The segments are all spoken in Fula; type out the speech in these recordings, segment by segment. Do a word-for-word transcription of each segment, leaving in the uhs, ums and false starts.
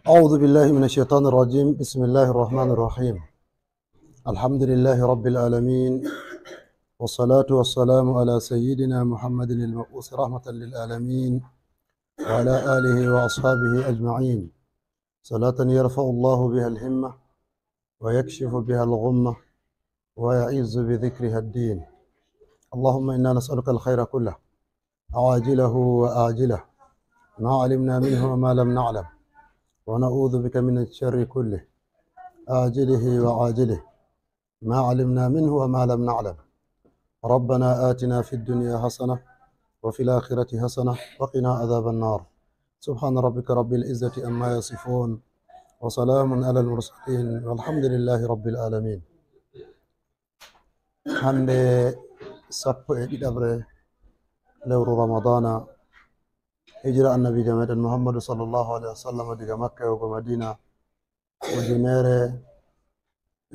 أعوذ بالله من الشيطان الرجيم. بسم الله الرحمن الرحيم. الحمد لله رب العالمين، والصلاة والسلام على سيدنا محمد المبعوث رحمة للعالمين، وعلى آله وأصحابه أجمعين، صلاة يرفع الله بها الهمة ويكشف بها الغمة ويعز بذكرها الدين. اللهم إنا نسألك الخير كله، عاجله وآجله، ما علمنا منه وما لم نعلم، ونعوذ بك من الشر كله، آجله وعاجله، ما علمنا منه وما لم نعلم. ربنا آتنا في الدنيا حسنة وفي الآخرة حسنة وقنا عذاب النار. سبحان ربك رب العزة عما يصفون، وسلام على المرسلين، والحمد لله رب العالمين. Hannde sappo e ɗiɗaɓre lewru Ramadana, hijira Annabiijo meɗen Muhammadu sallallahu alaihi wasallam diga Makka yahugo Madina, ujunere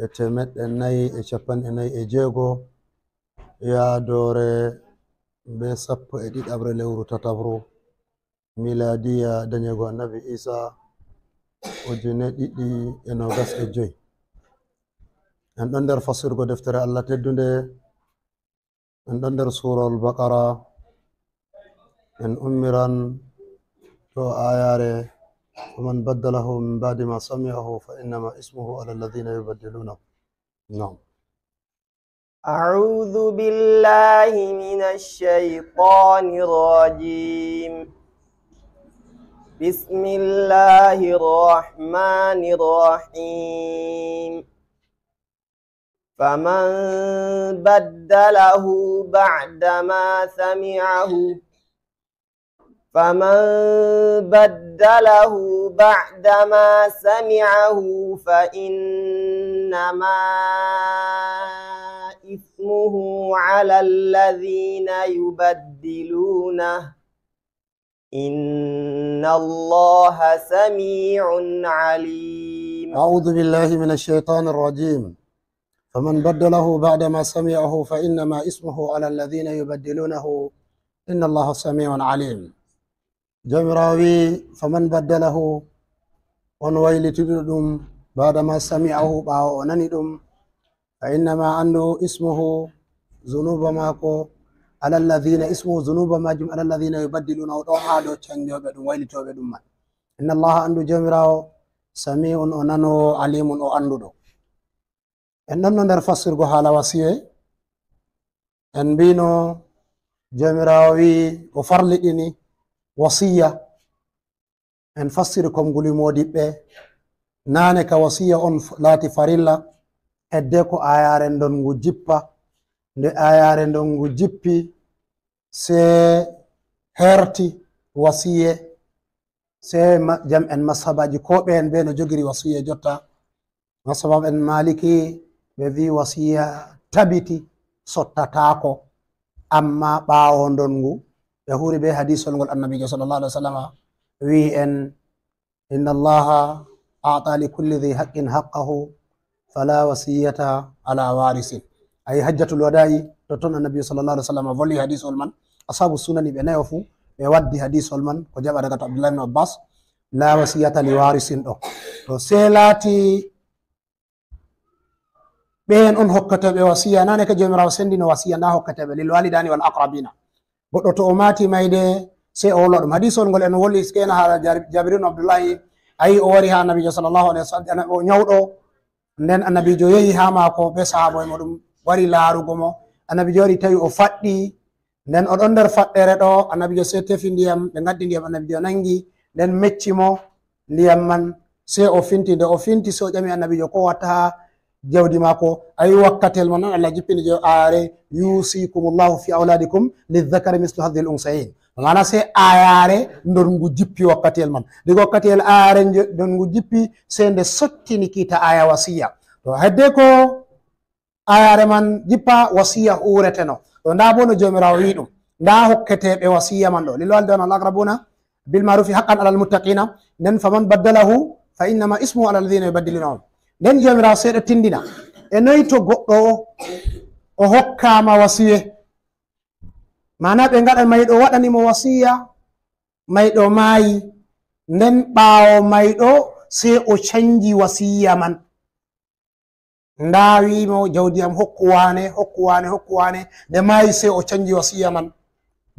e temeɗɗe nayi e capanɗe nayi e jeego, yaadoore be sappo e ɗiɗaɓre lewru tataɓru, miladiya dañego Annabi Isa ujune ɗiɗi e nogas e joy. En ɗon nder fasirgo deftere Allah teddunde, en ɗon nder Suurawol Baqara, en ummiran to ayare, "Faman baddalahu min ba'di ma sami'ahu fa innama ismuhu ala alladhina yubaddilunahu." Naam. أعوذ بالله من الشيطان الرجيم. بسم الله الرحمن الرحيم. فمن بدله بعدما سمعه فمن بدله بعدما سمعه فإنما إثمه على الذين يبدلونه إن الله سميع عليم. أعوذ بالله من الشيطان الرجيم. فمن بدله بعدما سمعه فإنما إثمه على الذين يبدلونه إن الله سميع عليم. Jawmiraawo wi'i, "Faman baddalahu," on waylitiɗo ɗum, "ba'dama sami'ahu," ɓaawo o nani ɗum, "fa innama," anndu, "ismuhu," zunuuba maako, "ala alladhina," ismuhu, zunuuba maajum, "ala alladhina yubaddilunahu," ɗo haa dow canjooɓe ɗum, waylitooɓe ɗum man. "Inna Allaha," anndu Jawmiraawo, "sami'un," o nanoowo, "alimun," o annduɗo. En ɗonno nder fassirgo haala wasiye. En mbino Jawmiraawo wi'i o farliɗini wasiya. En fassiri konnguli moodiɓɓe. Naane ka wasiya on f-, laati farilla. Hedde ko ayare ndon ngu jippa. Nde ayare ndon ngu jippi, se herti wasiye. Se ma-, jam en mashabaji ko ɓe en ɓe no jogiri wasiya jotta. Mashabaɓe en Maliki ɓe vi wasiya tabiti sottataako, amma ɓaawo ndon ngu ɓe huri be hadisol ngol Annabijo sallallahu alaihi wasallam wi en, "Inna Allaha a'ta li kulli dhi haqqin haqqahu fala wasiyata ala warisin." Ayi, Hajjatul Wada'i, to ton Annabijo sallallahu alaihi wasallam voli hadisol man, ashabu sunani ɓe nayo fu ɓe waddi hadisol man, ko jaɓa daga to Abdullah ibn Abbas, "La wasiyata li warisin," ɗo. To se laati ɓe en on hokkateɓe wasiya, naane ka Jawmiraawo sendino wasiya, nda hokkateɓe lil walidani wal aqrabina. Goɗɗo to o maati mayde, se o wolo ɗum. Hadisol ngol en woli skena haala Jabir, Jabir ibn Abdullahi, ayi o wari ha Annabijo sallallahu alaihi wasallam, o nyawɗo. Nden Annabijo yehi ha maako be sahaabo en, mo ɗum wari laarugo mo. Annabijo wari tawi o faɗɗi. Nden o ɗon nder faɗɗere ɗo, Annabijo se tefi ndiyam, ɓe ngaddi ndiyam, Annabijo nangi, nden mecci mo ndiyam man, se o finti. Nde o finti, se o ƴami Annabijo ko watta ha jawdi maako. Ayi, wakkatel man on, Allah jippini je ayare, "Yusikumullahu fi auladikum lidhakari mislu hadhil unsayin." Mana se ayare ndon ngu jippi wakkatel man. Diga wakkatel ayare nje-, ndon ngu jippi, se nde sottini kita aya wasiya. To hedde ko ayare man jippa, wasiya ureteno. To nda bo no Jawmiraawo wi ɗum. Nda hokketeɓe wasiya man ɗo. "Lil walidayni wal aqrabuna bil ma'rufi haqqan alal muttaqina." Nden, "Faman baddalahu fa innama ismuhu ala alladhina yubaddilunahu." Nden Jawmiraawo seeɗa tindina. E noy to goɗɗo o hokkama wasiye? Mana ɓe ngaɗa mayɗo waɗani mo wasiya, mayɗo maayi. Nden ɓaawo mayɗo sey o canji wasiya man. Ndaa wiimo, "Jawdi am hokku waane, hokku waane, hokku waane." Nde maayi, sey o canji wasiya man.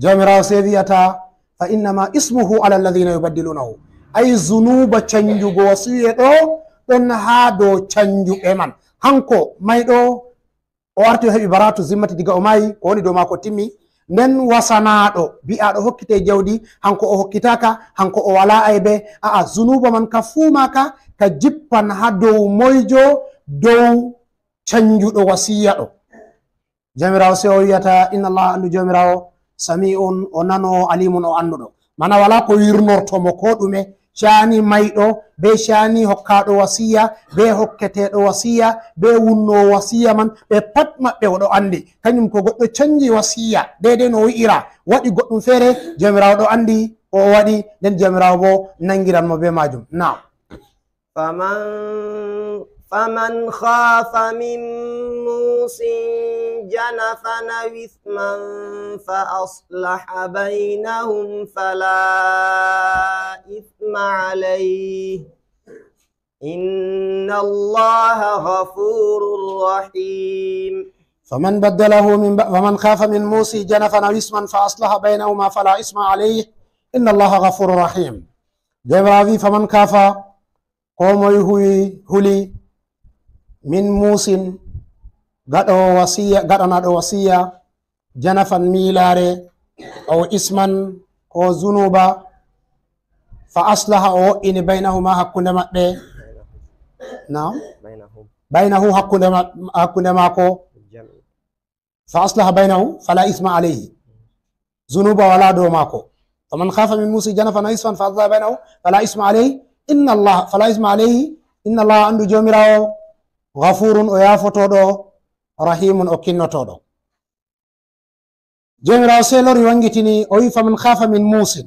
Jawmiraawo sey wi'ata, "Fa innama ismuhu ala alladhina yubaddilunahu." Ay, zunuuba canjugo wasiya ɗo ɗon haa dow canjuɓe man. Hanko mayɗo, o arti o heɓi bara'atu zimmati diga o maayi, ko woni dow maako timmi. Nden wasanaaɗo, bi'aaɗo hokkite jawdi, hanko o hokkitaaka, hanko o walaa aybe. A'a, zunuuba man ka fuu maaka, ka jippan haa dow moyjo, dow canjuɗo wasiya ɗo. Jawmiraawo sey o wi'ata, "Inna Allah, anndu Jawmiraawo, sami'un, o nanoowo, alimun, o annduɗo." Mana walaa ko wirnorto mo ko ɗume, caani mayɗo, be caani hokkaaɗo wasiya, be hokketeeɗo wasiya, be wunnoowo wasiya man, ɓe pat maɓɓe o ɗo anndi. Kañum ko goɗɗo canji wasiya, deydey no o wi'ira, waɗi goɗɗum feere, Jawmiraawo ɗo anndi o waɗi, nden Jawmiraawo bo nangiran mo be maajum. Naam. فمن فمن خاف من موص جنفا أو إثما فأصلح بينهم فلا إثم عليه إن الله غفور رحيم. فمن بدله من ب... فمن خاف من موص جنفا أو إثما فأصلح بينهما فلا إثم عليه إن الله غفور رحيم. Jawmiraawo wi'i, "Faman kaafa," koo moy huwi, huli, "min muusin," gaɗoowo wasiya, gaɗanaaɗo wasiya, "janafan," miilaare, "aw isman," koo zunuuba, "fa aslaha," o wo'ini, "baynahuma," hakkunde maɓɓe. Naam? بينهم. "Baynahu," hakkunde ma-, hakkunde maako. بالجمع. "Fa aslaha baynahu fala isma alayhi." Zunuuba walaa dow maako. "Faman khafa min muusin janafan aw isman fa aslaha baynahu fala isma alayhi. Inna Allah, fala isma alayhi. Inna Allah, anndu Jawmiraawo, ghafurun, o yaafotooɗo, rahimun, o kinnotooɗo." Jawmiraawo sey lori wangitini, o wi'i, "Faman khafa min muusin."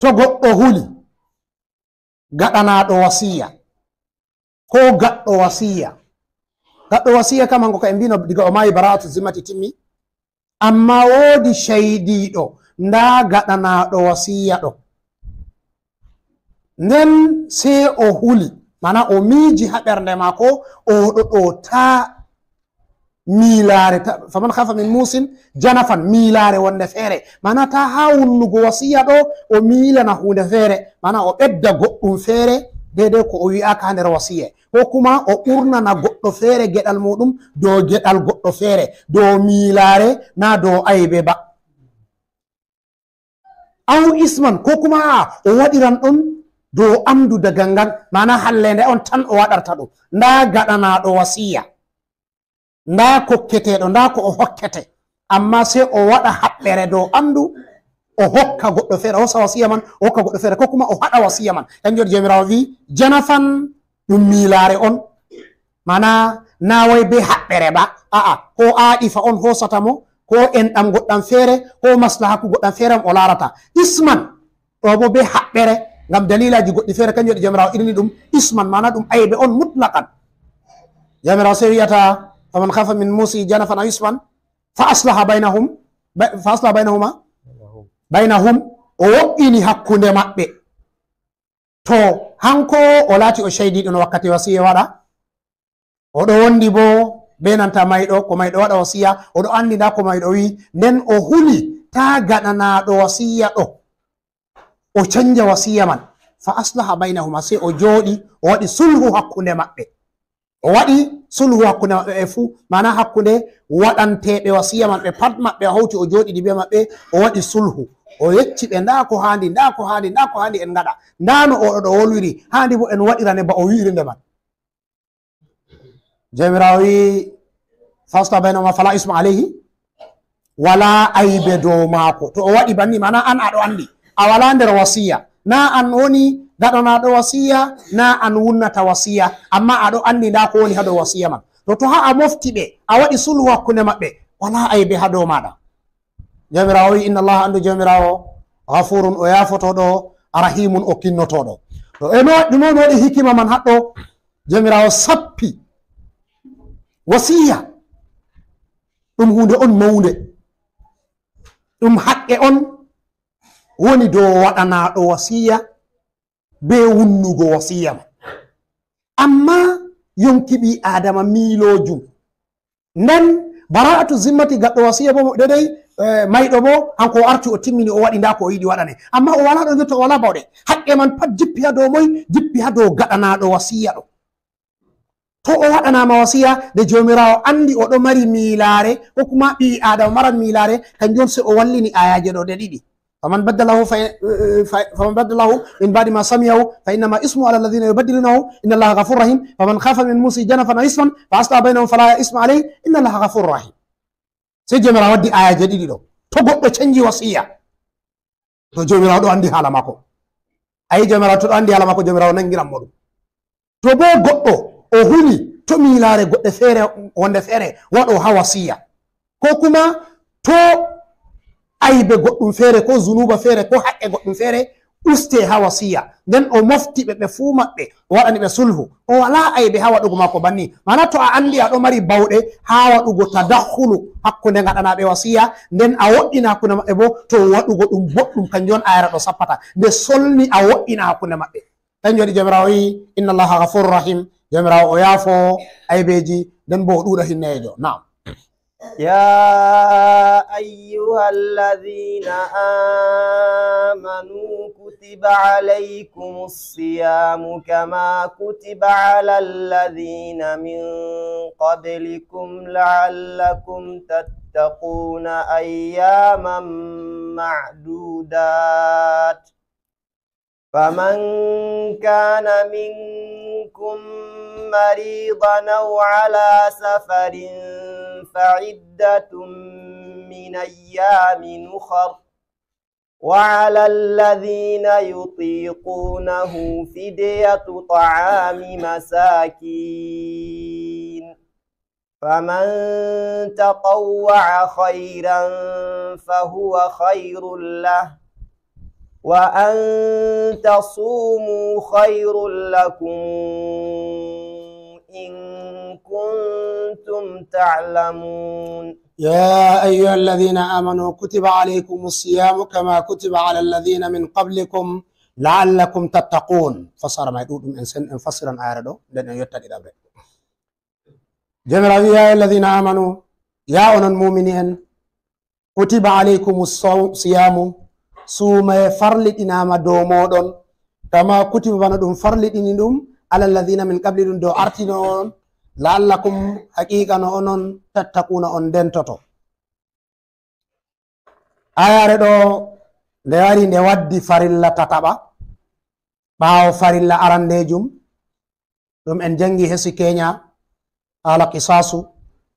To goɗɗo huli gaɗanaaɗo wasiya, koo gaɗɗo wasiya. Gaɗɗo wasiya kam, hanko ka en mbino diga o maayi, bara'atu zimmati timmi. Ammaa woodi caydiiɗo, ndaa gaɗanaaɗo wasiya ɗo. Nden sey o huli, mana o miiji haa ɓernde maako, o ɗo ɗo taa miilaare, ta, "Faman khafa min muusin janafan," miilaare wonde feere. Mana taa haa wunnugo wasiya ɗo, o miilana huunde feere. Mana o ɓedda goɗɗum feere, deydey ko o wi'aaka haa nder wasiya. Koo kuma o ɓurnana goɗɗo feere geɗal muuɗum dow geɗal goɗɗo feere, dow miilaare, naa dow aybe ba. Aw isman, koo kuma, a'a, o waɗiran ɗum dow anndu da gangan, maana halleende on tan o waɗarta ɗum. Ndaa gaɗanaaɗo wasiya, ndaa kokketeeɗo, ndaa ko o hokkete, ammaa sey o waɗa haɓɓere dow anndu, o hokka goɗɗo feere, o hoosa wasiya man, o hokka goɗɗo feere, koo kuma o haɗa wasiya man. Kanjum waɗi Jawmiraawo wi'i, janafan ɗum miilaare on. Mana, naa way bee haɓɓere ba, a'a, koo aaɗifa on hoosata mo, koo enɗam goɗɗam feere, koo maslahaku goɗɗam feere on o laarata. Isman, ɗo bo bee haɓɓere, ngam daliilaaji goɗɗi feere, kanjum waɗi Jawmiraawo irini ɗum isman, mana ɗum aybe on mutlaqan. Jawmiraawo sey wi'ata, "Faman khafa min muusin janafan aw isman, fa aslaha baynahum, bay-, fa aslaha baynahuma, baynahum," o wo'ini hakkunde maɓɓe. To hanko o laati o caydiiɗo no wakkati wasiya waɗa, o ɗo wondi bo bee nanta mayɗo, ko mayɗo waɗa wasiya, o ɗo anndi ndaa ko mayɗo wi'i, nden o huli taa gaɗanaaɗo wasiya ɗo, o canja wasiya man. Fa aslaha baynahuma, sey o jooɗi, o waɗi sulhu hakkunde maɓɓe. O waɗi sulhu hakkunde maɓɓe ɓe fuu, maana hakkunde waɗanteeɓe wasiya man ɓe pat maɓɓe, o hawti o jooɗiɗi bee maɓɓe, o waɗi sulhu. O yecci ɓe, "Ndaa ko haandi, ndaa ko haandi, ndaa ko haandi en ngaɗa. Ndaa no o ɗo wolwiri, haandi bo en waɗirane ba o wi'iri nde man." Jawmiraawo wi'i, "Fa aslaha baynahuma fala isma alayhi." Walaa aybe dow maako. To o waɗi banni, maana an a ɗo anndi. A walaa nder wasiya. Naa an woni gaɗanaaɗo wasiya, naa an wunnata wasiya. Ammaa a ɗo anndi ndaa ko woni haa dow wasiya man. To, to haa a mofti ɓe, a waɗi sulhu hakkunde maɓɓe, walaa aybe haa dow maaɗa. Jawmiraawo wi'i, "Inna Allah, anndu Jawmiraawo, ghafurun, o yaafotooɗo, rahimun, o kinnotooɗo." To, e no, ɗum on waɗi hikima man haɗɗo, Jawmiraawo sappi wasiya. Ɗum huunde on mawnde. Ɗum haqqe on woni dow waɗanaaɗo wasiya, be wunnugo wasiya ma. Amma yonki ɓi Adama miiloojum. Nden bara'atu zimmati gaɗɗo wasiya bo dedey, eh, mayɗo bo hanko o arti o timmini o waɗi nda ko o yiɗi waɗane. Amma o wala ɗo jotta o wala bawɗe. Haqqe man pat jippi ha dow moy? Jippi ha dow gaɗanaɗo wasiya ɗo. To o waɗanama wasiya nde Jawmiraawo andi o ɗo mari miilaare, ko kuma ɓi Adama maran miilaare, kanjum on se o wallini ayaje ɗo ɗe ɗiɗi. Faman baddalahu fa, fa, faman baddalahu min ba'di ma sami'ahu fa innama ismu ala alladhina yubaddilunahu inna Allaha ghafurur rahim. Faman khafa min musi janafan aw isman fa asla bainahum fala isma alayhi inna Allaha ghafurur rahim. Sey Jawmiraawo waddi ayaje ɗiɗi ɗo. To goɗɗo canji wasiya, to Jawmiraawo ɗo andi hala mako. Ayi, Jawmiraawo to ɗo andi hala mako, Jawmiraawo nangiran mo ɗum. To bo goɗɗo o huli to miilaare goɗɗe feere, wonde feere waɗo ha wasiya, ko kuma to aybe goɗɗum feere, ko zunuba feere, ko haqqe goɗɗum feere uste ha wasiya, nden o mofti ɓe, ɓe fuu maɓɓe, o waɗani ɓe sulhu, o wala aybe ha waɗugo maako banni. Mana to a andi a ɗo mari bawɗe ha waɗugo tadakhulu hakkunde ngaɗanaɓe wasiya, nden a woɗɗina hakkunde maɓɓe bo, to waɗugo ɗum boɗɗum, kanjum on ayra ɗo sappata. Nde solni a woɗɗina hakkunde maɓɓe. Kanjum waɗi Jawmiraawo wi'i, "Inna Allaha ghafurur rahim." Jawmiraawo o yaafo aybeeji, nden bo o ɗuuɗa hinneejo. Naam. يا أيها الذين آمنوا كتب عليكم الصيام كما كتب على الذين من قبلكم لعلكم تتقون أياما معدودات. فمن كان منكم مريضا أو على سفر فعدة من أيام أخر، وعلى الذين يطيقونه فدية طعام مساكين، فمن تطوع خيرا فهو خير له، وأن تصوموا خير لكم إن كنتم تعلمون. يا أيها الذين آمنوا كتب عليكم الصيام كما كتب على الذين من قبلكم لعلكم تتقون. Fasara may ɗuɗɗum en sen en fasiran ayare ɗo, nden en yotta ɗiɗaɓre. Jawmiraawo wi'i, "Ya ayyuhallazina amanu, ya onon muumini en, kutiba alaykumu saw-, siyamu, suumaye farliɗinaama dow mooɗon, kama kutiba bana ɗum farliɗini ɗum, alallazina min qablikum dow artino on, la'allakum haqiqa no onon tattaquna on ndentoto." Ayare ɗo nde wari nde waddi farilla tataɓa. Ɓaawo farilla arandejum, ɗum en jangi hesi keenya, haala qisaasu,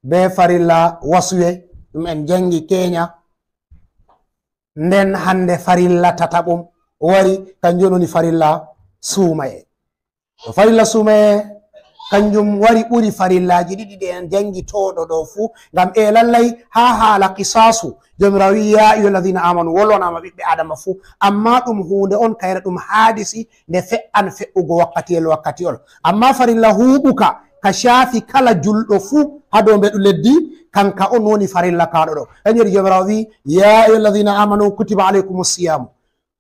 be farilla waswe, ɗum en jangi keenya. Nden hande farilla tataɓum wari, kanjum woni farilla suumaye. To farilla suumaye, kanjum wari ɓuri farillaaji ɗiɗi ɗi en jangi tooɗo ɗo fuu. Ngam e lallay, haa haala qisaasu, Jawmiraawo wi'i, "Ya ayyuhallazina amanu", wolwanama ɓiɓɓe Adama fuu. Amma ɗum huunde on kayre ɗum haadisi, nde fe'an fe'ugo wakkatiyel wakkatiyol. Amma farilla huuɓuka, ka shaafi kala julɗo fuu haa dow mbeɗu leddi, kanka on woni farilla kaaɗo ɗo. Kanjum waɗi Jawmiraawo wi'i, "Ya ayyuhallazina amanu kutiba alaykumus siyamu."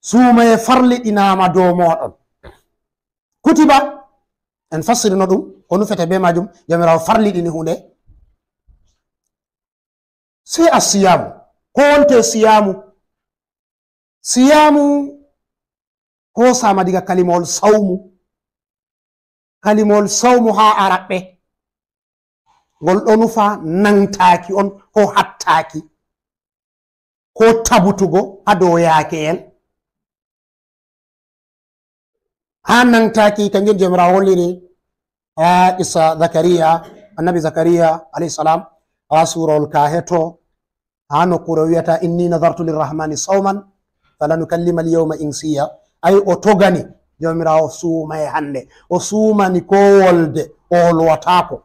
Suumaye farliɗinaama dow mooɗon. Kutiba, en fassirino ɗum, ko nufete be majum, Jawmiraawo farliɗini huunde. Sey a siyaamu. Ko wonte siyaamu? Siyaamu hoosaama diga kalimawol sawmu. Kalimawol sawmu haa Araɓɓe, ngol ɗo nufa naŋtaaki on, ko hattaaki, ko tabutugo haa dow yaakeyel. Haa naŋtaaki, kanjum Jawmiraawo holliri haa qissa Zakariya, annabi Zakariya alayhi salam, haa suurawol Kaaheto, haa nokkuure o wi'ata, "Inni nadartu lirrahmani sawman, falan ukallima alyawma insiya." Ay, o togani Jawmiraawo suumaye hande. O suumani ko wolde, o wolwataako.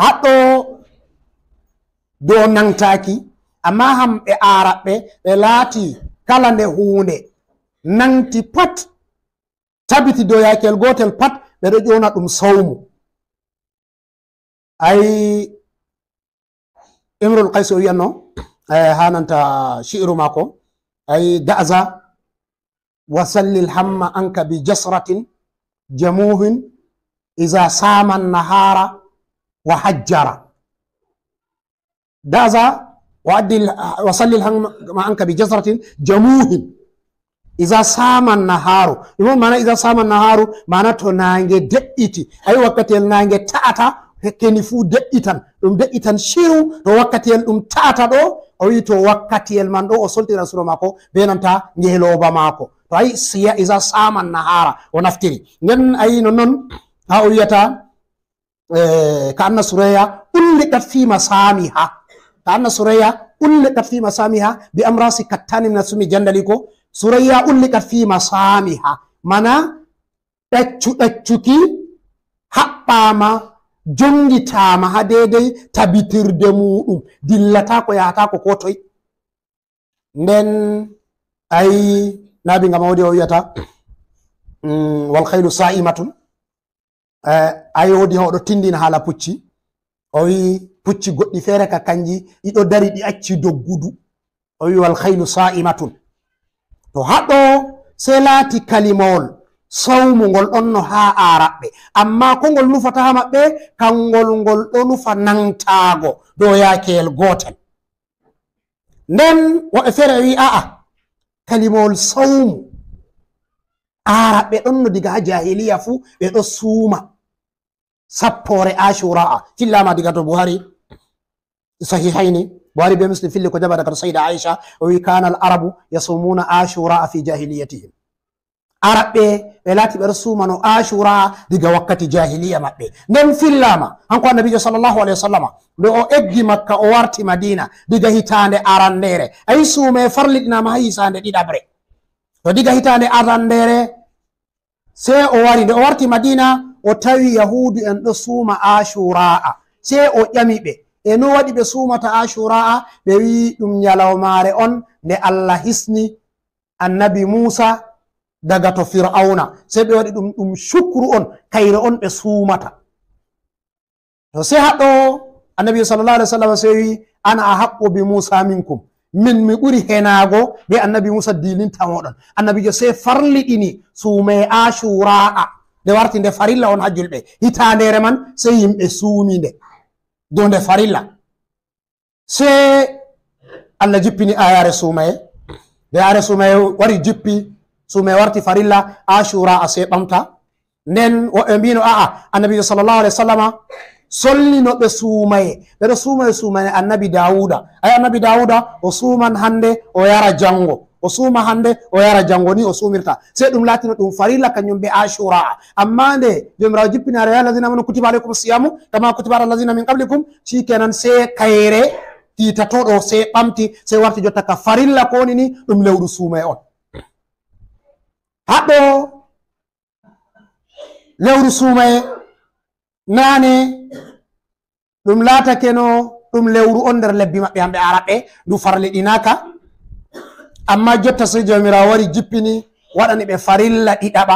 Haɗɗo dow naŋtaaki, amma hamɓe Aaraɓɓe, ɓe laati kala nde huunde naŋti pat, tabiti dow yaakeyel gootel pat, ɓe ɗo ƴoona ɗum sawmu. Ay, Imrul Qaysi o wi'anno, eh, haa nanta shi'ru maako, ay, "Da'za وسل الهم عنك بجسرة جموح إذا صام النهار وهجر. Daza, wa addil, wa sallil han-, ma anka bi jasratin jamuhin. Iza saman naharu. Ɗum on mana iza saman naharu, mana to naange de'iti. Ay wakkatiyel naange ta'ata, hekkeni fuu de'itan. Ɗum de'itan shiru, to wakkatiyel ɗum ta'ata ɗo, o wi to wakkatiyel man ɗo, o soltira suro maako, be nanta ngeelooba maako. To ay siya iza saman nahara, o naftiri. Nden ay non non, ha o wiyata, eh, ka anna Suraya ulliqat fi masamiha. Ka anna Suraya ulliqat fi masamiha bi amrasi kattani min asumi jandali ko. Suraya ulliqat fi masamiha. Mana ɗaccu ɗaccuki haɓɓama, jongitama ha dedei tabitirde muɗum. Dillatako, yahatako ko toy. Nden ay nabi ngam o wodi o wiyata, mm, wal khaylu sa'imatun. Eh, ay wodi hoɗo tindina hala pucci. O wi pucci goɗɗi feere ka kanji ɗiɗo dari ɗi acci doggudu. O wi wal khaylu sa'imatun. To haɗo se laati kalimawol sawmu ngol ɗon no ha Araɓɓe. Amma ko ngol nufata ha maɓɓe, kangol ngol ɗo nufa nangtaago dow yaakeyel gootel. Nden woɓɓe feere ɓe wi a'a, kalimawol sawmu Araɓɓe ɗon no diga ha jahiliya fu ɓe ɗo suuma. Sappoore Ashura'a fillama diga to Buhari, Sahihayni, Buhari be Muslim filli ko jaba daga to Sayyida Aisha, o wi kana al arabu yasumuna Ashura'a fi jahiliyatihim. Araɓɓe ɓe laati ɓe ɗo suumano Ashura'a diga wakkati jahiliya maɓɓe. Nden fillama hanko annabijo sallallahu alaihi wasallama, nde o eggi Makka o warti Madina diga hitaande arandere. Ay suume farliɗinama ha hitaande ɗiɗaɓre. To diga hitaande arandere, se o wari, nde o warti Madina, o tawi Yahuudu en ɗo suuma Ashura'a. Se o ƴami ɓe, e no waɗi ɓe suumata Ashura'a? Ɓe wi ɗum nyalawmaare on nde Allah hisni annabi Musa daga to Fir'auna. Se ɓe waɗi ɗum, ɗum shukru on, kayre on ɓe suumata. To se haɗo annabi sallallahu alaihi wasallam se wi, "Ana ahaqqu bi Musa minkum." Min mi ɓuri henago be annabi Musa dilinta moɗon. Annabijo se farliɗini suumaye Ashura'a. Nde warti nde farilla on ha julɓe. Hitandere man se yimɓe suumi nde. Dow nde farilla. Se Allah jippini ayare suumaye. Nde ayare suumaye wari jippi, suumaye warti farilla, Ashura'a se ɓamta. Nden woɓɓe mbino, a'a, annabijo sallallahu alaihi wasallama solli no ɓe suumaye. Ɓe ɗo suumaye suumaye annabi Dawuda. Ay annabi Dawuda, o suuman hande, o yara jango. O suuma hande, o yara jango, ni o suumirta. Se ɗum laatino ɗum farilla kanjum be Ashura'a. Amma nde Jomirawo jippini, ya ayyuhallazina amanu kutiba alaykum siyamu kama kutiba ala allazina min qablikum, shikenan se kayre titatoɗo se ɓamti, se warti jotta ka farilla ko woni ni ɗum lewru suumaye on. Haɗo lewru suumaye nane, ɗum laatakeno ɗum lewru on nder lebbi maɓɓe hamɓe Araɓɓe, ndu farliɗinaka. Amma jotta se Jawmiraawo wari jippini, waɗani ɓe farilla ɗiɗaɓa.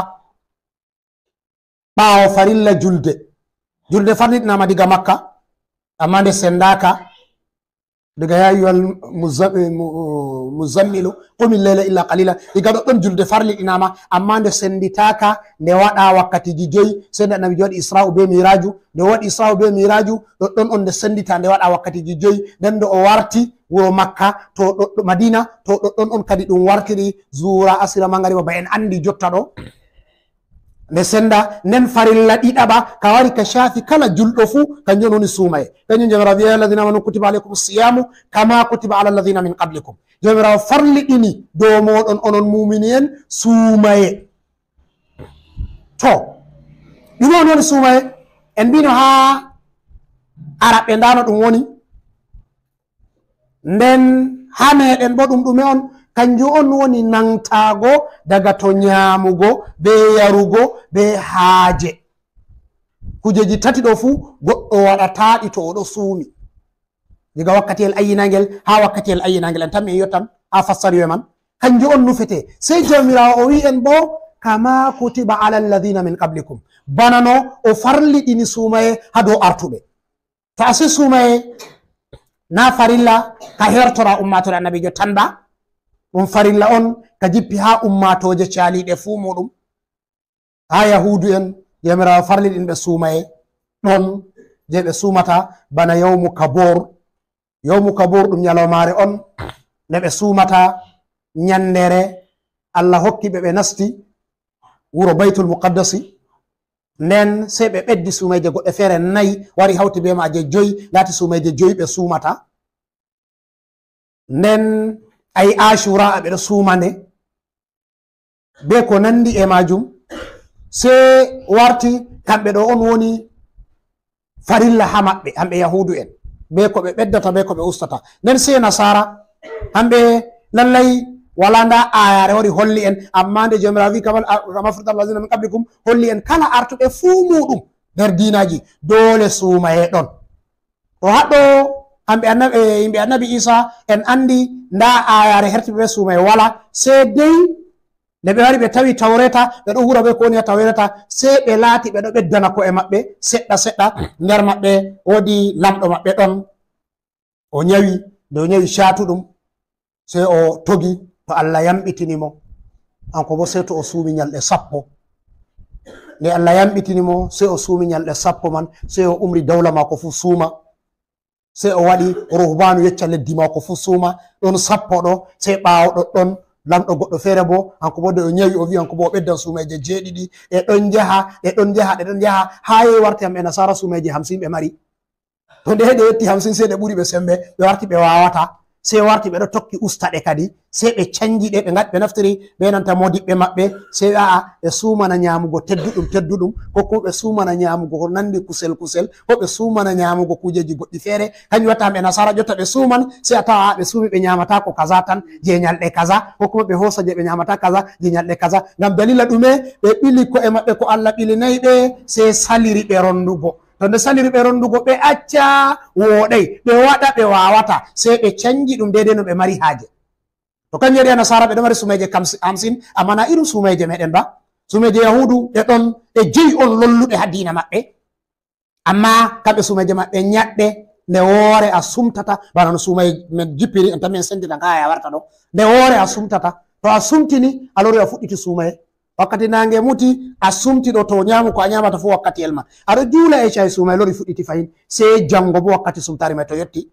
Ɓaawo farilla julde. Julde farliɗinama diga Makka, amma nde sendaka. Daga ya ayyuhal muzza-, mu-, muzammilu, qumil layla illa qalila. Diga ɗoɗɗon julde farliɗinama, amma nde senditaka, nde waɗa wakkatiji joyi, se nde Annabijo waɗi Isra'u be Miraju, nde waɗi Isra'u be Miraju, ɗoɗɗon on nde sendita, nde waɗa wakkatiji joyi, nden nde o warti wuro Makka, to ɗoɗɗo-, Madina, to ɗoɗɗon on kadi ɗum wartiri zuura, asira, mangariba, ba en andi jotta ɗo. Nde senda, nden farilla ɗiɗaɓa, ka wari ka shafi kala julɗo fu, kanjum on woni suumaye. Kanjum Jawmiraawo wi'i, "Ya ayyuhallazina amanu kutiba alaykumus siyamu kama kutiba alal ladhina min qablikum." Jawmiraawo farliɗini dow moɗon onon muumini'en suumaye. To, ɗume on woni suumaye? En mbino haa Araɓɓe ndaa no ɗum woni. Nden haa meɗen bo ɗum ɗume on? Kanjum on woni nangtaago daga to nyaamugo be yarugo be haaje. Kujeji tati ɗo fuu goɗɗo waɗataa ɗi to o ɗo suumi. Diga wakkatiyel ayyinangel haa wakkatiyel ayyinangel. En tammi en yottan haa fassariwe man. Kanjum on nufete. Sey Jawmiraawo o wi'i en bo, "Kama kutiba alal ladhina min qablikum." Bana no o farliɗini suumaye haa dow artuɓe. To a si suumaye na farilla ka hertora ummaatore Annabiijo tan ba. Ɗum farilla on ka jippi haa ummaatooje caaliiɗe fuu muuɗum. Haa Yahuudu en, Joomiraawo farlini ɓe suumaye ɗon, je ɓe suumata bana yawmu Kaboor. Yawmu Kaboor ɗum nyalawmaare on nde ɓe suumata nyanndeere Allah hokki ɓe, ɓe nasti wuro Baytul Muqaddasi. Nden sey ɓe ɓeddi suumayje goɗɗe feere nayi, wari hawti bee maaje joyi, laati suumayje joyi ɓe suumata. Nden ayi Ashura ɓe ɗo suuma nde, bee ko nandi e maajum, sey warti kamɓe ɗo on woni farilla haa maɓɓe, hamɓe Yahuudu en, bee ko ɓe ɓeddata, bee ko ɓe ustata. Nden sey Nasaara, hamɓe lallay walaa ndaa aayaare wari holli en, ammaa nde Joomiraawo wi'i, "Kama, kama afrata allazina min qablikum", holli en kala artuɓe fuu muuɗum nder diinaaji, doole suumaye ɗon. To haɗɗo, hamɓe annabi, eh, yimɓe annabi Iisa, en anndi ndaa aayaare herti ɓe suumaye walaa, sey dey nde ɓe wari ɓe tawi Tawreeta, ɓe ɗo huura bee ko woni haa Tawreeta, sey ɓe laati ɓe ɗo ɓeddana ko'e maɓɓe seɗɗa seɗɗa. Nder maɓɓe woodi laamɗo maɓɓe ɗon, o nyawi, nde o nyawi caatuɗum, sey o togi, to Allah yamɗitini mo, hanko boo sey to o suumi nyalɗe sappo. Nde Allah yamɗitini mo, sey o suumi nyalɗe sappo man, sey o umri dawla maako fuu suuma. Sey o waɗi ruhbaanu yecca leddi maako fuu suuma, ɗon sappo ɗo, sey ɓaawo ɗoɗɗon, laamɗo goɗɗo feere boo, hanko boo nde o nyawi, o wi'i hanko boo o ɓeddan suumayje jeeɗiɗi, ɗe ɗon njaha, ɗe ɗon njaha, ɗe ɗon njaha, haa yehi warti hamɓe Nasaara suumayje hamsin ɓe mari. To nde heɗi yotti hamsin, sey ɗe ɓuri ɓe semmbe, ɓe warti ɓe waawataa, sey warti ɓe ɗo tokki usta ɗe kadi, sey ɓe canji ɗe, ɓe ngat-, ɓe naftiri bee nanta moodiɓɓe maɓɓe, sey a'a, ɓe suumana nyaamugo tedduɗum, tedduɗum, ko kuma ɓe suumana nyaamugo ko nandi kusel, kusel, ko ɓe suumana nyaamugo kuujeeji goɗɗi feere. Kanjum watta hamɓe Nasaara jotta ɓe suuman, sey a tawa ɓe suumi ɓe nyaamataako kaza tan, jey nyalɗe kaza, ko kuma ɓe hoosa jey ɓe nyaamata kaza, jey nyalɗe kaza. Ngam daliila ɗume? Ɓe ɓili ko'e maɓɓe ko Allah ɓilinaay ɓe, sey saliri ɓe ronndugo. To nde saliri ɓe ronndugo, ɓe acca wooɗay, ɓe waɗa ɓe waawataa, sey ɓe canji ɗum deydey no ɓe mari haaje. To kanjum waɗi Nasaara ɓe ɗo mari suumayje kamsi-, hamsin, ammaa naa irin suumayje meeɗen ba. Suumayje Yahuudu ɗe ɗon, ɗe joyi on lolluɗe haa diina maɓɓe. Ammaa kamɓe suumayje maɓɓe nyaɗɗe, nde woore a sumtata, bana no suumayje men jippiri, en tan mi senditan haa aya warta ɗo. Nde woore a sumtata, to a sumtini, a lori a fuɗɗiti suumaye. Wakkati naange muti, a sumti ɗo, to nyaamu ko a nyaamata fuu wakkatiyel man. A ɗo juula e caa'i, suumaye lori fuɗɗiti fahin, sey janngo boo wakkati sumtaare may to yotti.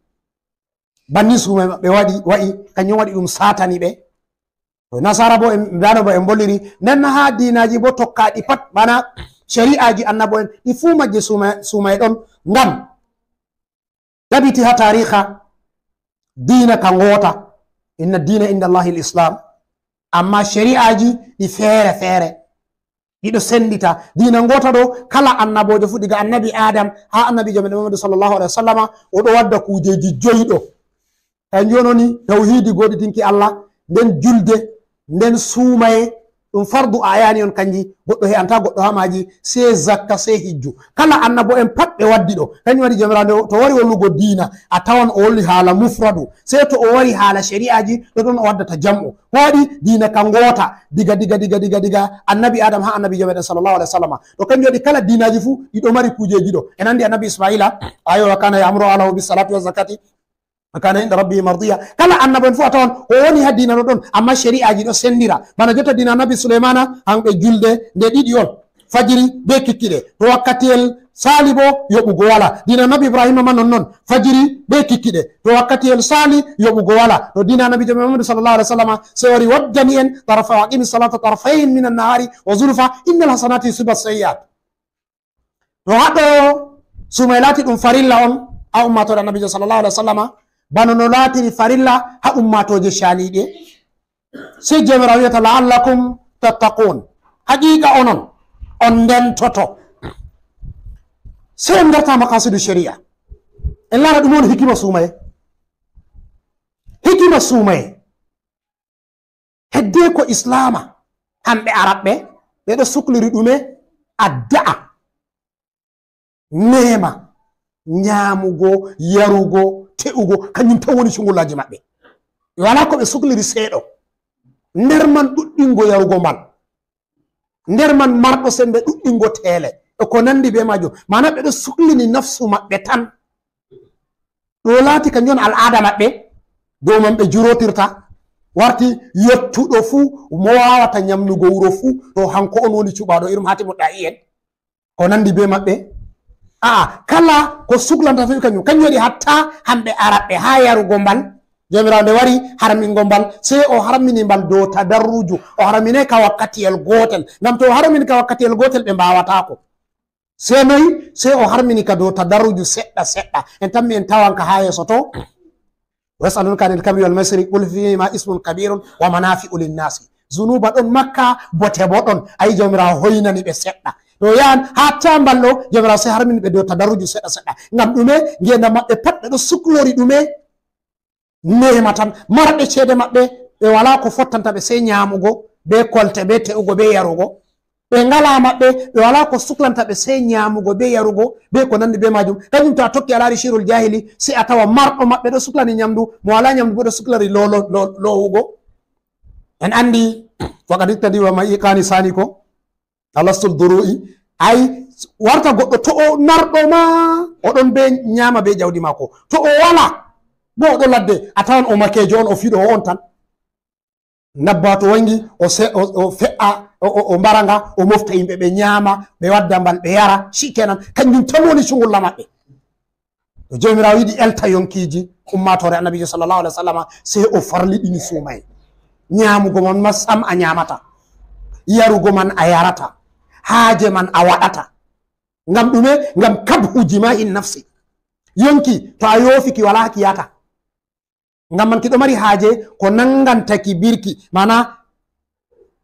Banni suumaye maɓɓe waɗi, wa'i, kanjum waɗi ɗum saatani ɓe. To Nasaara boo en, bano boo en mboliri, nden haa diinaaji boo tokkaaɗi pat, bana ceri'aaji annabo'en, ɗi fuu majje suuma-, suumaye ɗon. Ngam tabiti haa taariha, diina ka ngoota, inna diina inda Allahi l-Islam. Ammaa ceri'aaji ɗi feere feere. Ɗiɗo senndita. Diina ngoota ɗo, kala annaboojo fuu, diga annabi Adam haa annabiijo meɗen Muhammadu sallallahu alaihi wa sallama, o ɗo wadda kuujeeji joyi ɗo. Kanjum woni tawhiidi, gooɗitinki Allah, nden julde, nden suumaye, ɗum fardu ayaani on kanji, goɗɗo he'antaa goɗɗo haa maaji, sey zakka, sey hijju. Kala annabo'en pat ɓe waddi ɗo. Kanjum waɗi Joomiraaɗo to wari wollugo diina, a tawan o wolli haala mufradu. Sey to o wari haala ceri'aaji, ɗo ɗon o waddata jam'u. Ko waɗi diina ka ngoota diga, diga, diga, diga, diga annabi Adam haa annabiijo meɗen sallallahu alaihi wa sallama. To kanjum waɗi kala diinaaji fuu ɗi ɗo mari kuujeeji ɗo. En anndi annabi Isma'iila, ayo, wa kana ya'muru ahlahu bis salati wa zakati, wa kana inda rabbihi mardiya. Kala annabo'en fuu a tawan ko woni haa diina ɗo ɗon, ammaa ceri'aaji ɗo senndira. Bana jotta diina annabi Suleymaana, hamɓe julde nde ɗiɗi on. Fajiri bee kikkiɗe. To wakkatiyel saali boo, yoɓugo walaa. Diina Nabi Ibraahiima ma nonnon. Fajiri bee kikkiɗe. To wakkatiyel saali, yoɓugo walaa. To diina Nabiijo Muhammadu sallallahu alaihi wa sallama, sey wari waddani en, tarfa-, "Aqimi salata tarfayn minan nahari wa zulafa, innal hasanati yusibna sayyi'at." To haɗo suumaye laati ɗum farilla on, haa ummaatoore Annabiijo sallallahu alaihi wa sallama, bana no laatiri farilla haa ummaatooje caaliiɗe. Sey Joomiraawo wi'ata, "La'allakum tattaqun." Haqiiqa onon, on ndentoto. Sey en ngarta maqasidu shari'a. En laara ɗume woni hikima suumaye. Hikima suumaye. Heddee ko Islaama, hamɓe Arabɓe, ɓe ɗo sukliri ɗume? Addu'a. Meema, nyaamugo, yarugo, te'ugo, kanjum tan woni cungullaaji maɓɓe. Walaa ko ɓe sukliri seeɗo. Nder man ɗuɗɗingo yarugo mbal. Nder man marɗo semmbe ɗuɗɗingo teele. E ko nandi bee maajum. Maana ɓe ɗo suklini nafsu maɓɓe tan. Ɗo laati kanjum on al'aada maɓɓe. Dow man ɓe jurootirta. Warti yottuɗo fuu, mo waawata nyamnugo wuro fuu, to hanko on woni cuɓaaɗo, irum haatimu ɗa'i en. Ko nandi be maɓɓe? A'a, kala ko suklanta fii kanjum, kanjum waɗi hatta hamɓe Araɓɓe haa yarugo mbal, Jawmiraawo nde wari harmingo mbal, sey o harmini mbal dow tadarruju. O harminay ka wakkatiyel gootel. Ngam to o harmini ka wakkatiyel gootel, ɓe mbaawataako. Sey noy? Sey o harmini ka dow tadarruju seɗɗa seɗɗa. En tammi en tawan ka haa yeeso to. "Wa yas'alunaka anil khamri wal maisiri, qul fihima ismun kabirun wa manafi'u linnasi." Zunuba ɗon makka, bote bo ɗon. Ayi, Jawmiraawo hoynani ɓe seɗɗa. To yahan haa taa mbal ɗo, Jawmiraawo sey harmini ɓe dow tadarruju seɗɗa seɗɗa. Ngam ɗume? Ngeendam maɓɓe pat ɓe ɗo suklori ɗume? Neema tan. Marɓe ceede maɓɓe, ɓe walaa ko fottanta ɓe sey nyaamugo, be kolte, be te'ugo, be yarugo. Ɓe ngalaa maɓɓe, ɓe walaa ko suklanta ɓe sey nyaamugo be yarugo, be ko nandi be maajum. Kanjum to a tokki a laari Shi'rul Jahili, sey a tawa marɗo maɓɓe ɗo suklani nyamdu, mo walaa nyamdu bo ɗo suklani lo-, lo-, lo-, loowugo. En andi, wa qad iqtadi wa ma iqani sani ko, alastul duru'i. Ay, warta goɗɗo to o narɗo ma, o ɗon be nyaama be jawdi maako. To o walaa, bo o ɗo ladde, a tawan o makeejo on, o fiɗoowo on tan. Ndabba to wangi, o se-, o, o fe'a, o, o, o mbara nga, o mofta yimɓe, ɓe nyaama, ɓe wadda mbal, ɓe yara, shikenan. Kanjum tan woni sungulla maɓɓe. To Jawmiraawo yiɗi elta yonkiiji ummaatoore Annabiijo sallallahu alaihi wasallama, sey o farliɗini suumaye. Nyaamugo man ma sam a nyaamata. Yarugo man a yarata. Haaje man a waɗata. Ngam ɗume? Ngam kabhu jima'in nafsi. Yonki, to a yoofiki, walaa ki yata. Ngam man ki ɗo mari haaje ko nanganta ki birki, maana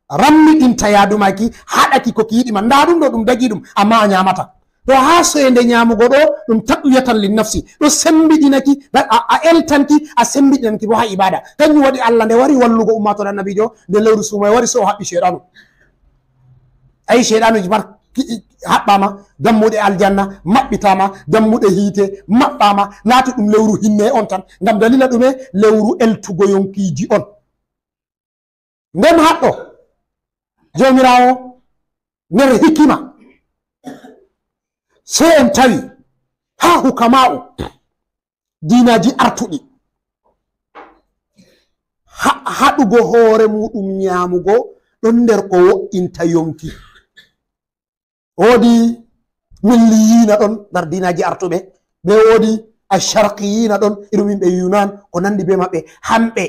rammiɗinta yaadu maaki, haɗa ki ko ki yiɗi man. Ndaa ɗum ɗo, ɗum dagi ɗum, amma a nyaamata. To haa soyende nyaamugo ɗo, ɗum taqwiyatan lin nafsi, ɗo sembiɗina ki, a, a eltan ki, a sembiɗinan ki bo haa ibaada. Kanjum waɗi Allah nde wari wallugo ummaatoore Annabiijo, nde lewru suumaye wari, sey o haɓɓi Ceyɗaanu. Ayi, Ceyɗaanuji pat ki-, haɓɓaama, dammuɗe aljanna maɓɓitaama, dammuɗe hiite maɓɓaama, laati ɗum lewru hinne on tan. Ngam daliila ɗume? Lewru eltugo yonkiiji on. Nden haɗɗo, Jawmiraawo nder hikima, sey en tawi haa hukama'u diinaaji artuɗi, ha-, haɗugo hoore muuɗum nyaamugo ɗon nder ko wo'inta yonki. Woodi milliyiina ɗon nder diinaaji artuɓe, ɓe woodi asharqiyiina ɗon, irum yimɓe Yunan, ko nandi be maɓɓe, hamɓe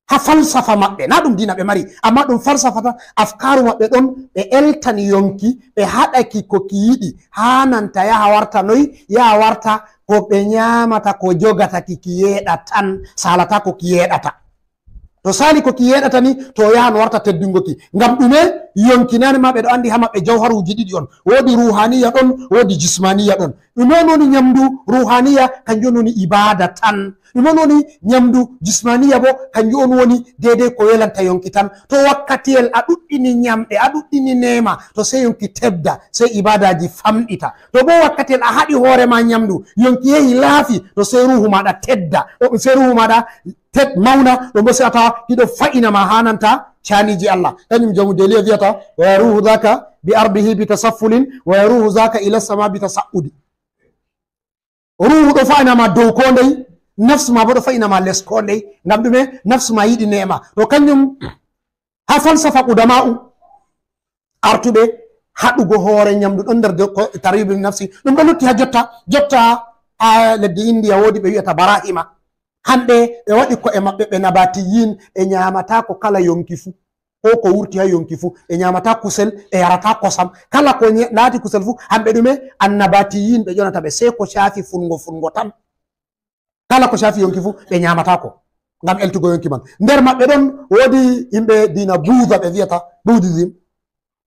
haa falsafa maɓɓe, na ɗum diina ɓe mari, amma ɗum falsafa tan, afkaaru maɓɓe ɗon, ɓe eltani yonki, ɓe haɗaki ko ki yiɗi, haananta yaha warta noy, yaha warta ko ɓe nyaamata, ko jogata ki, ki yeeɗa tan, saalata ko ki yeeɗata. To saali ko ki yeeɗata ni, to o yahan warta teddungo ki. Ngam ɗume? Yonki nane ma ɓe ɗo andi haa maɓɓe jawharuuji ɗiɗi on. Woodi ruhaniya ɗon, woodi jismaniya ɗon. Ɗume on woni nyamdu ruhaniya? Kanjum on woni ibaada tan. Ɗume on woni nyamdu jismaniya bo? Kanjum on woni deydey ko welanta yonki tan. To wakkatiyel a ɗuɗɗini nyamɗe, a ɗuɗɗini neema, to sey yonki tedda, sey ibaadaaji famɗita. To bo wakkatiyel a haɗi hoore ma nyamdu, yonki yehi laafi, to sey ruuhu maaɗa tedda, ɗo sey ruuhu maaɗa ted-, mawna, ɗo bo sey a tawa hiɗo fa'ina ma haananta caaniiji Allah. Kanjum jawmu Deliya vi'ata, "Wa yaruhu dhaka bi ardihi bi tasaffulin, wa yaruhu dhaka ila sama bi tasa'udi." Ruuhu ɗo fa'ina ma dow ko ndey, nafsu ma bo ɗo fa'ina ma les ko ndey. Ngam ɗume? Nafsu ma yiɗi neema. To kanjum haa falsafa qudama'u artuɓe haɗugo hoore nyamdu ɗon nder do-, ko tarwidu nafsi. Ɗum ɗo lutti haa jotta, jotta haa leddi Indiya woodi ɓe wi'ata Barahima. Hamɓe ɓe waɗi ko'e maɓɓe ɓe nabatiyin, ɓe nyaamata ko kala yonki fu, ko ko wurti haa yonki fu, ɓe nyaamata kusel, ɓe yarata kosam. Kala ko nye-, laati kusel fu, hamɓe ɗume? Annabatiyin ɓe ƴonata ɓe, sey ko caafi fungo, fungo tan. Kala ko caafi yonki fu, ɓe nyaamata ko, ngam eltugo yonki man. Nder maɓɓe ɗon woodi yimɓe diina Buudha ɓe vi'ata Buddhism.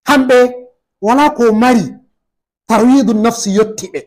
Hamɓe walaa ko mari tarwidu nafsi yotti ɓe.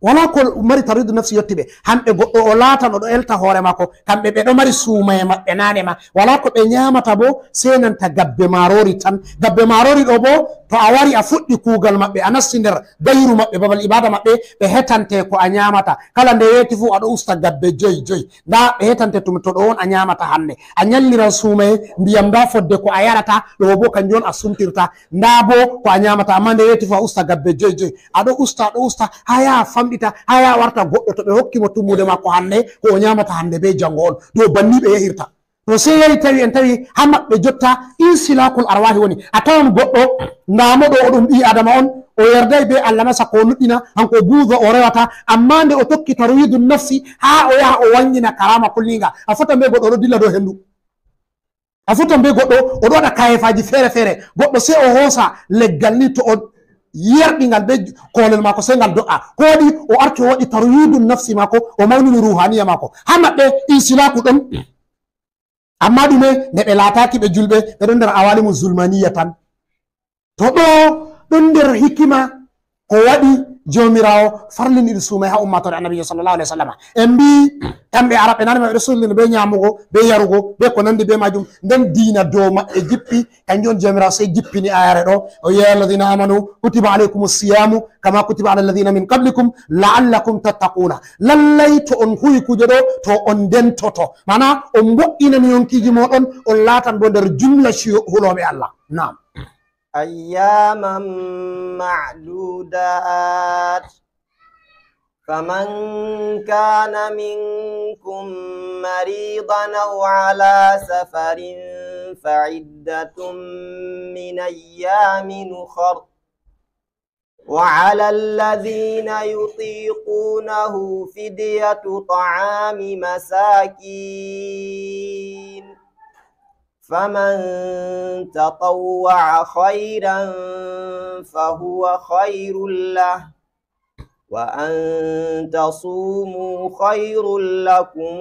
Walaa ko mari tarwidu nafsi yotti ɓe. Hamɓe goɗɗo o laatan o ɗo elta hoore maako. Kamɓe ɓe ɗo mari suumaye maɓɓe naane ma. Walaa ko ɓe nyaamata bo, sey nanta gabbe maaroori tan. Gabbe maaroori ɗo bo, to a wari a fuɗɗi kuugal maɓɓe, a nasti nder dayru maɓɓe, babal ibaada maɓɓe, ɓe hetante ko a nyaamata. Kala nde weeti fu, a ɗo usta gabbe joy joy. Ndaa, ɓe hetante tum to ɗo on a nyaamata hannde. A nyalliran suumaye, ndiyam ndaa fodde ko a yarata, ɗo bo kanjum on a sumtirta. Ndaa bo ko a nyaamata, amma nde weeti fu a usta gabbe joy joy. A ɗo usta, a ɗo usta, haa yaha famɗita, haa yaha warta goɗɗo to ɓe hokki mo tummude maako hannde, ko o nyaamata hannde be janngo on. Dow banni ɓe yahirta. To sey yahi tawi en tawi haa maɓɓe jotta insilakul arwahi woni. A tawan goɗɗo, ndaa mo ɗo, o ɗum ɓii Adama on, o yerday be Allah masa ko o nuɗɗina, hanko o buuzo o rewata, amma nde o tokki tarwidu nafsi, haa o yaha o wanngina karama kullinga. A fotan be goɗɗo o ɗo dilla dow hendu. A fotan be goɗɗo o ɗo waɗa kayefaji feere-feere. Goɗɗo sey o hoosa leggal ni to o yerɓi ngal be koolel maako sey ngal do'a. Ko waɗi o arti o waɗi tarwidu nafsi maako, o mawnini ruhaniya maako. Haa maɓɓe insilaku ɗon. Amma ɗume? Nde ɓe laataaki ɓe julɓe, ɓe ɗon nder awalimu zulmaniya tan. To ɗo ɗon nder hikima ko waɗi Jawmiraawo farlini ɗum suumay haa ummaatoore Annabiijo sallallahu alaihi wasallam. En mbi'i kamɓe Arabɓe nane maɓɓe ɗo sullini be nyaamugo, be yarugo, be ko nandi be maajum. Nden diina dow maɓɓe jippi, kanjum on Jawmiraawo sey jippini ayare ɗo, o, "Ya ayyuhalladhina amanu kutiba alaykumus siyamu kama kutiba alal ladhina min qablikum la'allakum tattaquna." Lallay to on huwi kuje ɗo, to on ndentoto. Maana, on mbo'inani yonkiiji mooɗon, on laatan bo nder jumla ciyo hulooɓe Allah. Naam. أياما معدودات، فمن كان منكم مريضا أو على سفر فعدة من أيام أخر، وعلى الذين يطيقونه فدية طعام مساكين، فمن تطوع خيرا فهو خير له، وأن تصوموا خير لكم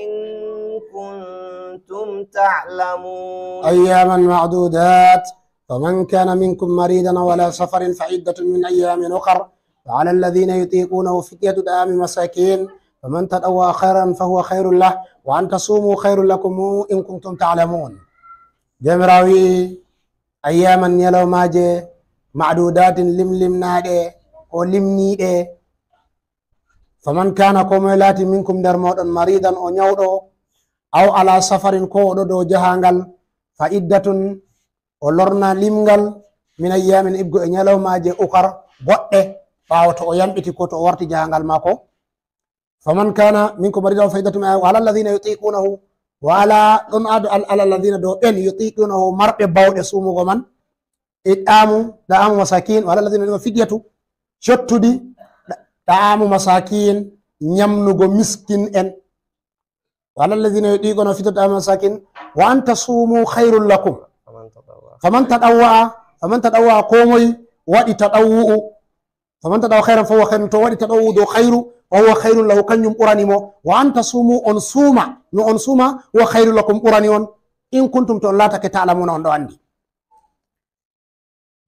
إن كنتم تعلمون. أياما معدودات، فمن كان منكم مريضا أو على سفر فعدة من أيام أخر، وعلى الذين يطيقونه فدية طعام مساكين، فمن تطوع خيرا فهو خير له، وأن تصوموا خير لكم إن كنتم تعلمون. Jawmiraawo wi'i, ayyaman, nyalawmaaje, ma'dudatin, limlimnaaɗe, ko limniiɗe. Faman kana, ko moye laati, minkum, nder mooɗon, maridan, o nyawɗo, aw ala safarin, ko o ɗo dow jahaangal, fa iddatun, o lorna limngal, min ayyamin, iggo e nyalawmaaje, ukar, goɗɗe, ɓaawo to o yamɓiti ko to o warti jahaangal maako. Faman kana minkum maridan aw fa iddatun min ayyamin, wa ala alladhina yutiqunahu, wa ala, ɗon ado al-, ala alladhina, dow ɓen, yutiqunahu, marɓe bawɗe sumugo man, it'amu, da'amu masakin, wa ala alladhina yutiqunahu fidyatu, cottudi, da-, da'amu masakin, nyamnugo miskin en. Wa ala alladhina yutiqunahu fidyatu da'amu masakin, wa an tasumu khairul lakum. Faman tadawwa'a, faman tadawwa'a, ko moy waɗi tadawwu'u, faman tadawwa'a khairan fa huwa khairun, to waɗi tadawwu'u dow khairu, fa huwa khairun lahu, kanjum ɓurani mo. Wa an tasumu, on suuma, no on suuma, huwa khairun lakum, ɓurani on, in kuntum, to on laatake, ta'lamuna, on ɗo andi.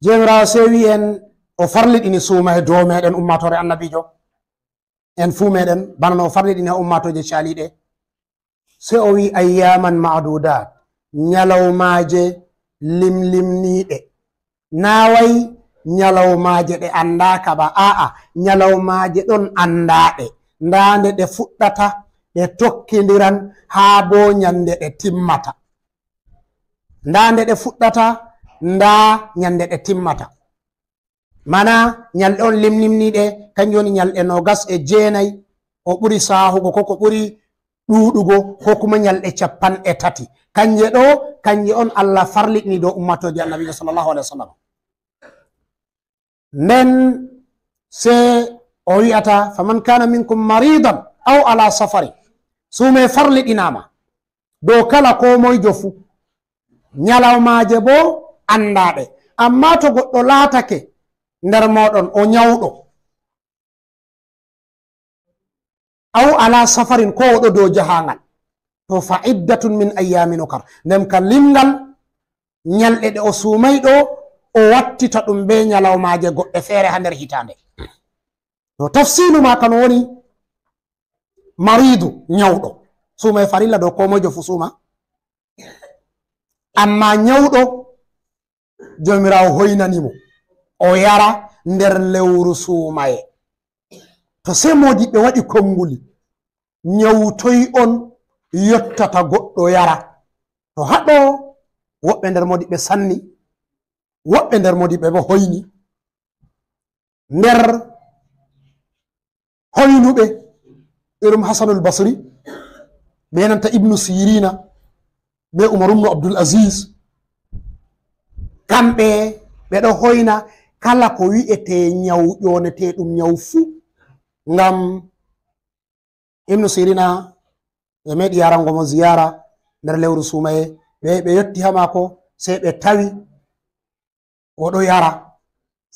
Jawmiraawo sey wi'i en, o farliɗini suuma e dow meɗen ummaatoore Annabiijo, en fuu meɗen, bana no o farliɗini haa ummaatooje caaliiɗe. Sey o wi'i, ayyaman ma'dudat, nyalawmaaje limlimniiɗe. Naa wai nyalawmaaje ɗe anndaaka ba, a'a, nyalawmaaje ɗon anndaaɗe. Ndaa nde ɗe fuɗɗata, ɗe tokkindiran haa boo nyande ɗe timmata. Ndaa nde ɗe fuɗɗata, ndaa nyande ɗe timmata. Mana nyalɗe on limlimniiɗe, kanjum woni nyalɗe noogas e jeenay, ko ɓuri saahugo, ko ko ɓuri ɗuuɗugo, ko kuma nyalɗe cappanɗe tati. Kanje ɗo, kanje on Allah farliɗini dow ummatooje Annabiijo sallallahu alaihi wasallam. Nden sey o wi'ata, faman kana minkum maridan aw ala safari. Suume farliɗinaama dow kala koomoyjo fuu. Nyalawmaaje boo anndaaɗe. Ammaa to goɗɗo laatake nder mooɗon o nyawɗo, aw ala safarin, koo o ɗo dow jahaaŋgal, to fa iddatun min ayyamin ukar. Nden ka limgal nyalɗe ɗe o suumay ɗo, o wattita ɗum bee nyalawmaaje goɗɗe feere haa nder hitaande. To tafsiilu maaka no woni maridu, nyawɗo. Suumaye farilla dow koo moyjo fuu suuma. Ammaa nyawɗo, Jawmiraawo hoynani mo, o yara nder lewru suumaye. To sey moodiɓɓe waɗi konnguli, nyawu toy on yottata goɗɗo yara? To haɗo woɓɓe nder moodiɓɓe sanni, woɓɓe nder moodiɓɓe boo hoyni. Nder hoynuɓe, irum Hasanul Basri, ɓe nanta Ibnu Sirina, ɓe Umar ibnu Abdul Aziz, kamɓe ɓe ɗo hoyna kala ko wi'etee ñaw, ƴoonetee ɗum ñaw fuu. Ngam Ibnu Sirina, ɓe meeɗi yarango mo ziyara nder lewru suumaye, ɓe, ɓe yotti haa maako, sey ɓe tawi o ɗo yara.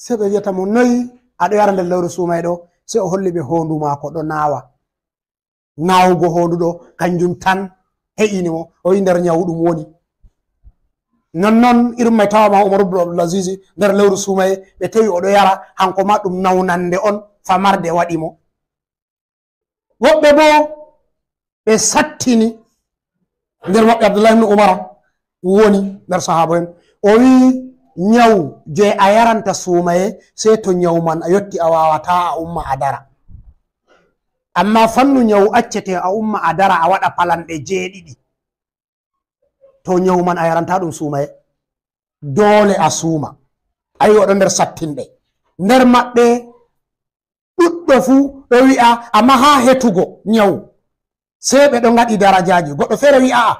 Sey ɓe wi'ata mo, "Noy a ɗo yara nder lewru suumaye ɗo?" Sey o holli ɓe hoondu maako ɗo naawa. Naawugo hoondu ɗo, kanjum tan he'ini mo, o wi'i nder ñaw ɗum woni. Nonnon irin may tawama Umar ibn Abdul Aziz nder lewru suumaye, ɓe tawi o ɗo yara, hanko ma ɗum nawnande on famarde waɗi mo. Woɓɓe boo ɓe sattini, nder maɓɓe Abdullahi ibn Umar woni nder sahaaba'en. O wi'i, "Ñaw je a yaranta suumaye, sey to ñaw man a yotti a waawataa a umma a dara. Amma fannu ñaw accete a umma a dara a waɗa palanɗe jeeɗiɗi. To ñaw man a yaranta ɗum suumaye. Doole a suuma." Ayi, o ɗo nder sattinɓe. Nder maɓɓe ɗuɗɗo fuu ɗo wi'a, amma haa hetugo ñaw, sey ɓe ɗo ngaɗi darajaaji. Goɗɗo feere wi'a, a'a,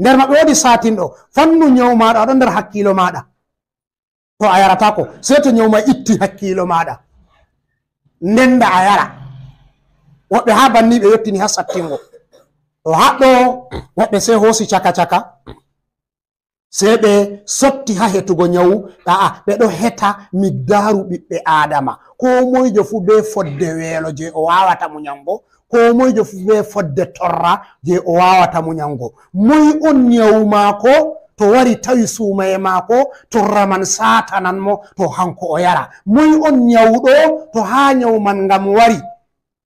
nder maɓɓe woodi satinɗo, fannu ñaw maaɗa, o ɗon nder hakkiilo maaɗa. To a yarataako, sey to ñaw ma itti hakkiilo maaɗa. Nden da a yara. Woɓɓe haa banni ɓe yottini haa sattingo. To haɗɗo, woɓɓe sey hoosi caka caka. Sey ɓe sotti haa hetugo ñawu, a'a, ɓe ɗo heta miqdaaru ɓiɓɓe Aadama. Koo moyjo fuu bee fodde weelo jey o waawata muñango, koo moyjo fuu bee fodde torra jey o waawata muñango. Moy on ñawu maako to wari tawi suumaye maako, torra man saatanan mo, to hanko o yara? Moy on ñawuɗo to haa ñawu man ngam wari,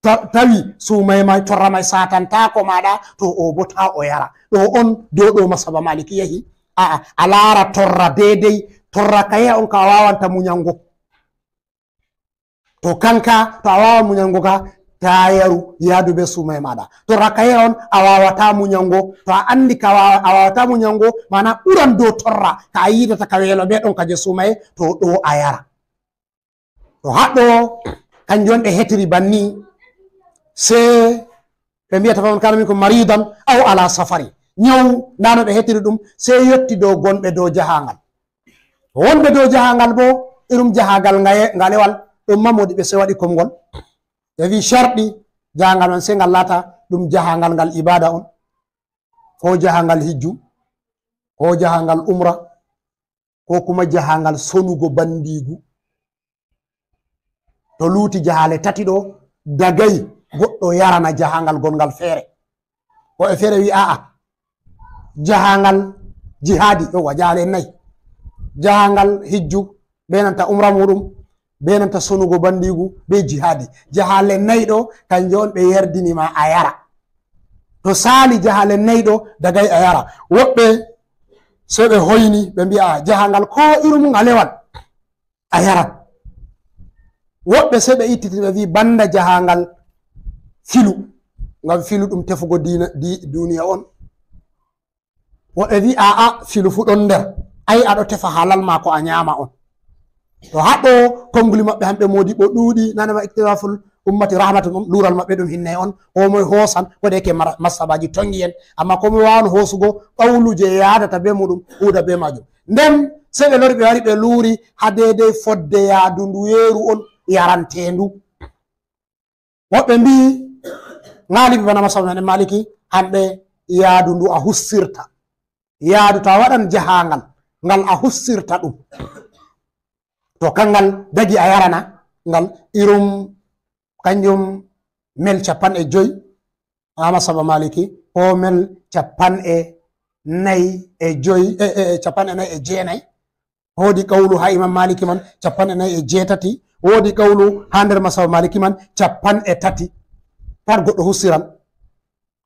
ta-, tawi suumaye ma, torra may saatantaako maaɗa, to o bo taa o yara? Ɗo on dow ɗo masaba Maliki yahi. A'a, a laara torra deydey, torra kaye on ka a waawanta muñango. To kanka, to a waawan muñango ka, taa yaru, yaadu bee suumaye maaɗa. Torra kaye on a waawataa muñango, to a anndi ka waawa-, a waawataa muñango, maana ɓuran dow torra ka a yiidata ka weelo bee ɗon ka je suumaye, to ɗo a yara. To haɗɗo, kanjum on ɓe hetiri banni, sey ɓe mbi'ata, "Faman kana minkum maridan aw ala safari." Ñaw, ndaa no ɓe hetiri ɗum, sey yotti dow gonɓe dow jahaangal. Wonɓe dow jahaangal boo, irum jahaangal ngaye-, ngalewal, ɗum ma moodi ɓe sey waɗi konngol. Ɓe wi'i, sharɗi jahaangal man sey ngal laata ɗum jahaangal ngal ibaada on, koo jahaangal hijju, koo jahaangal umra, koo kuma jahaangal sonugo bandiigu. To luuti jahaale tati ɗo, dagay goɗɗo yarana jahaangal gongal feere. Woɓɓe feere wi'i, a'a, jahaangal jihaadi, yowwa, jahaale en nayi. Jahaangal hijju, bee nanta umra muuɗum, bee nanta sonugo bandiigu, bee jihaadi. Jahaale nayi ɗo, kanjum on ɓe yerdini ma a yara. To saali jahaale nayi ɗo, dagay a yara. Woɓɓe sey ɓe hoyni, ɓe mbi'a, a'a, jahaangal koo irum ngalewal, a yaran. Woɓɓe sey ɓe ittiti, ɓe mbi'i, banda jahaangal filu, ngam filu ɗum tefugo diina, di-, duniya on. Woɓɓe mbi'i, a'a, filu fuu ɗon nder. Ay, a ɗo tefa halal ma ko a nyaama on. To haɗɗo konnguli maɓɓe hamɓe moodi ɓe ɗuuɗi, nane ma iktiraful ummati rahmatun, um, luural maɓɓe ɗum hinne on, koo moy hoosan, ko de ke mara-, masabaaji tongi en, amma koo moy waawan hoosugo qawlu je yaadata bee muuɗum, huuda bee maajum. Nden sey ɓe lori, ɓe wari, ɓe luuri haa deydey fodde yaadu ndu weeru on yaranteendu. Woɓɓe mbi'i, ngaalibi bana masaba men Maliki, hamɓe yaadu ndu a hussirta. Yaadu to a waɗan jahaangal, ngal a hussirta ɗum. To kangal dagi a yarana, ngal irum kanjum mel cappanɗe joy, haa masaba Maliki, koo mel cappanɗe nayi e joy, e, e, e cappanɗe nayi e jeenayi. Woodi qawlu haa Imam Maliki man, cappanɗe nayi e jeetati. Woodi qawlu haa nder masaba Maliki man, cappanɗe tati. Pat goɗɗo hussiran.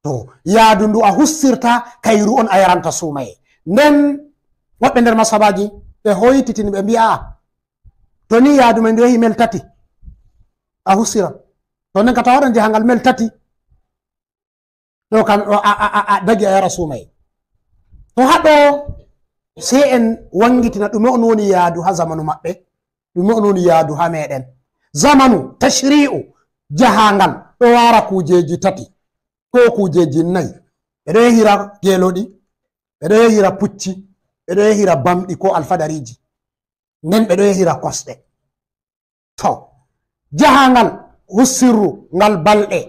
To, yaadu ndu a hussirta, kayru on a yaranta suumaye. Nden woɓɓe nder masabaaji ɓe hoytitini, ɓe mbi'a, a'a, to ni yaadu men ndu yahi mel tati, a hussiran. To nden ka to a waɗan jahaangal mel tati. Ɗo kam, ɗo a, a, a, a dagi a yara suumaye. To haɗɗo, sey en wangitina ɗume on woni yaadu haa zamanu maɓɓe, ɗume on woni yaadu haa meɗen. Zamanu tashri'u, jahaangal, ɗo wara kuujeji tati, koo kuujeji nayi. Ɓe ɗo yehira geelooɗi, ɓe ɗo yehira pucci, ɓe ɗo yehira bamɗi ko alfadariiji. Nden ɓe ɗo yehira kosɗe. To, jahangal hussirru ngal balɗe,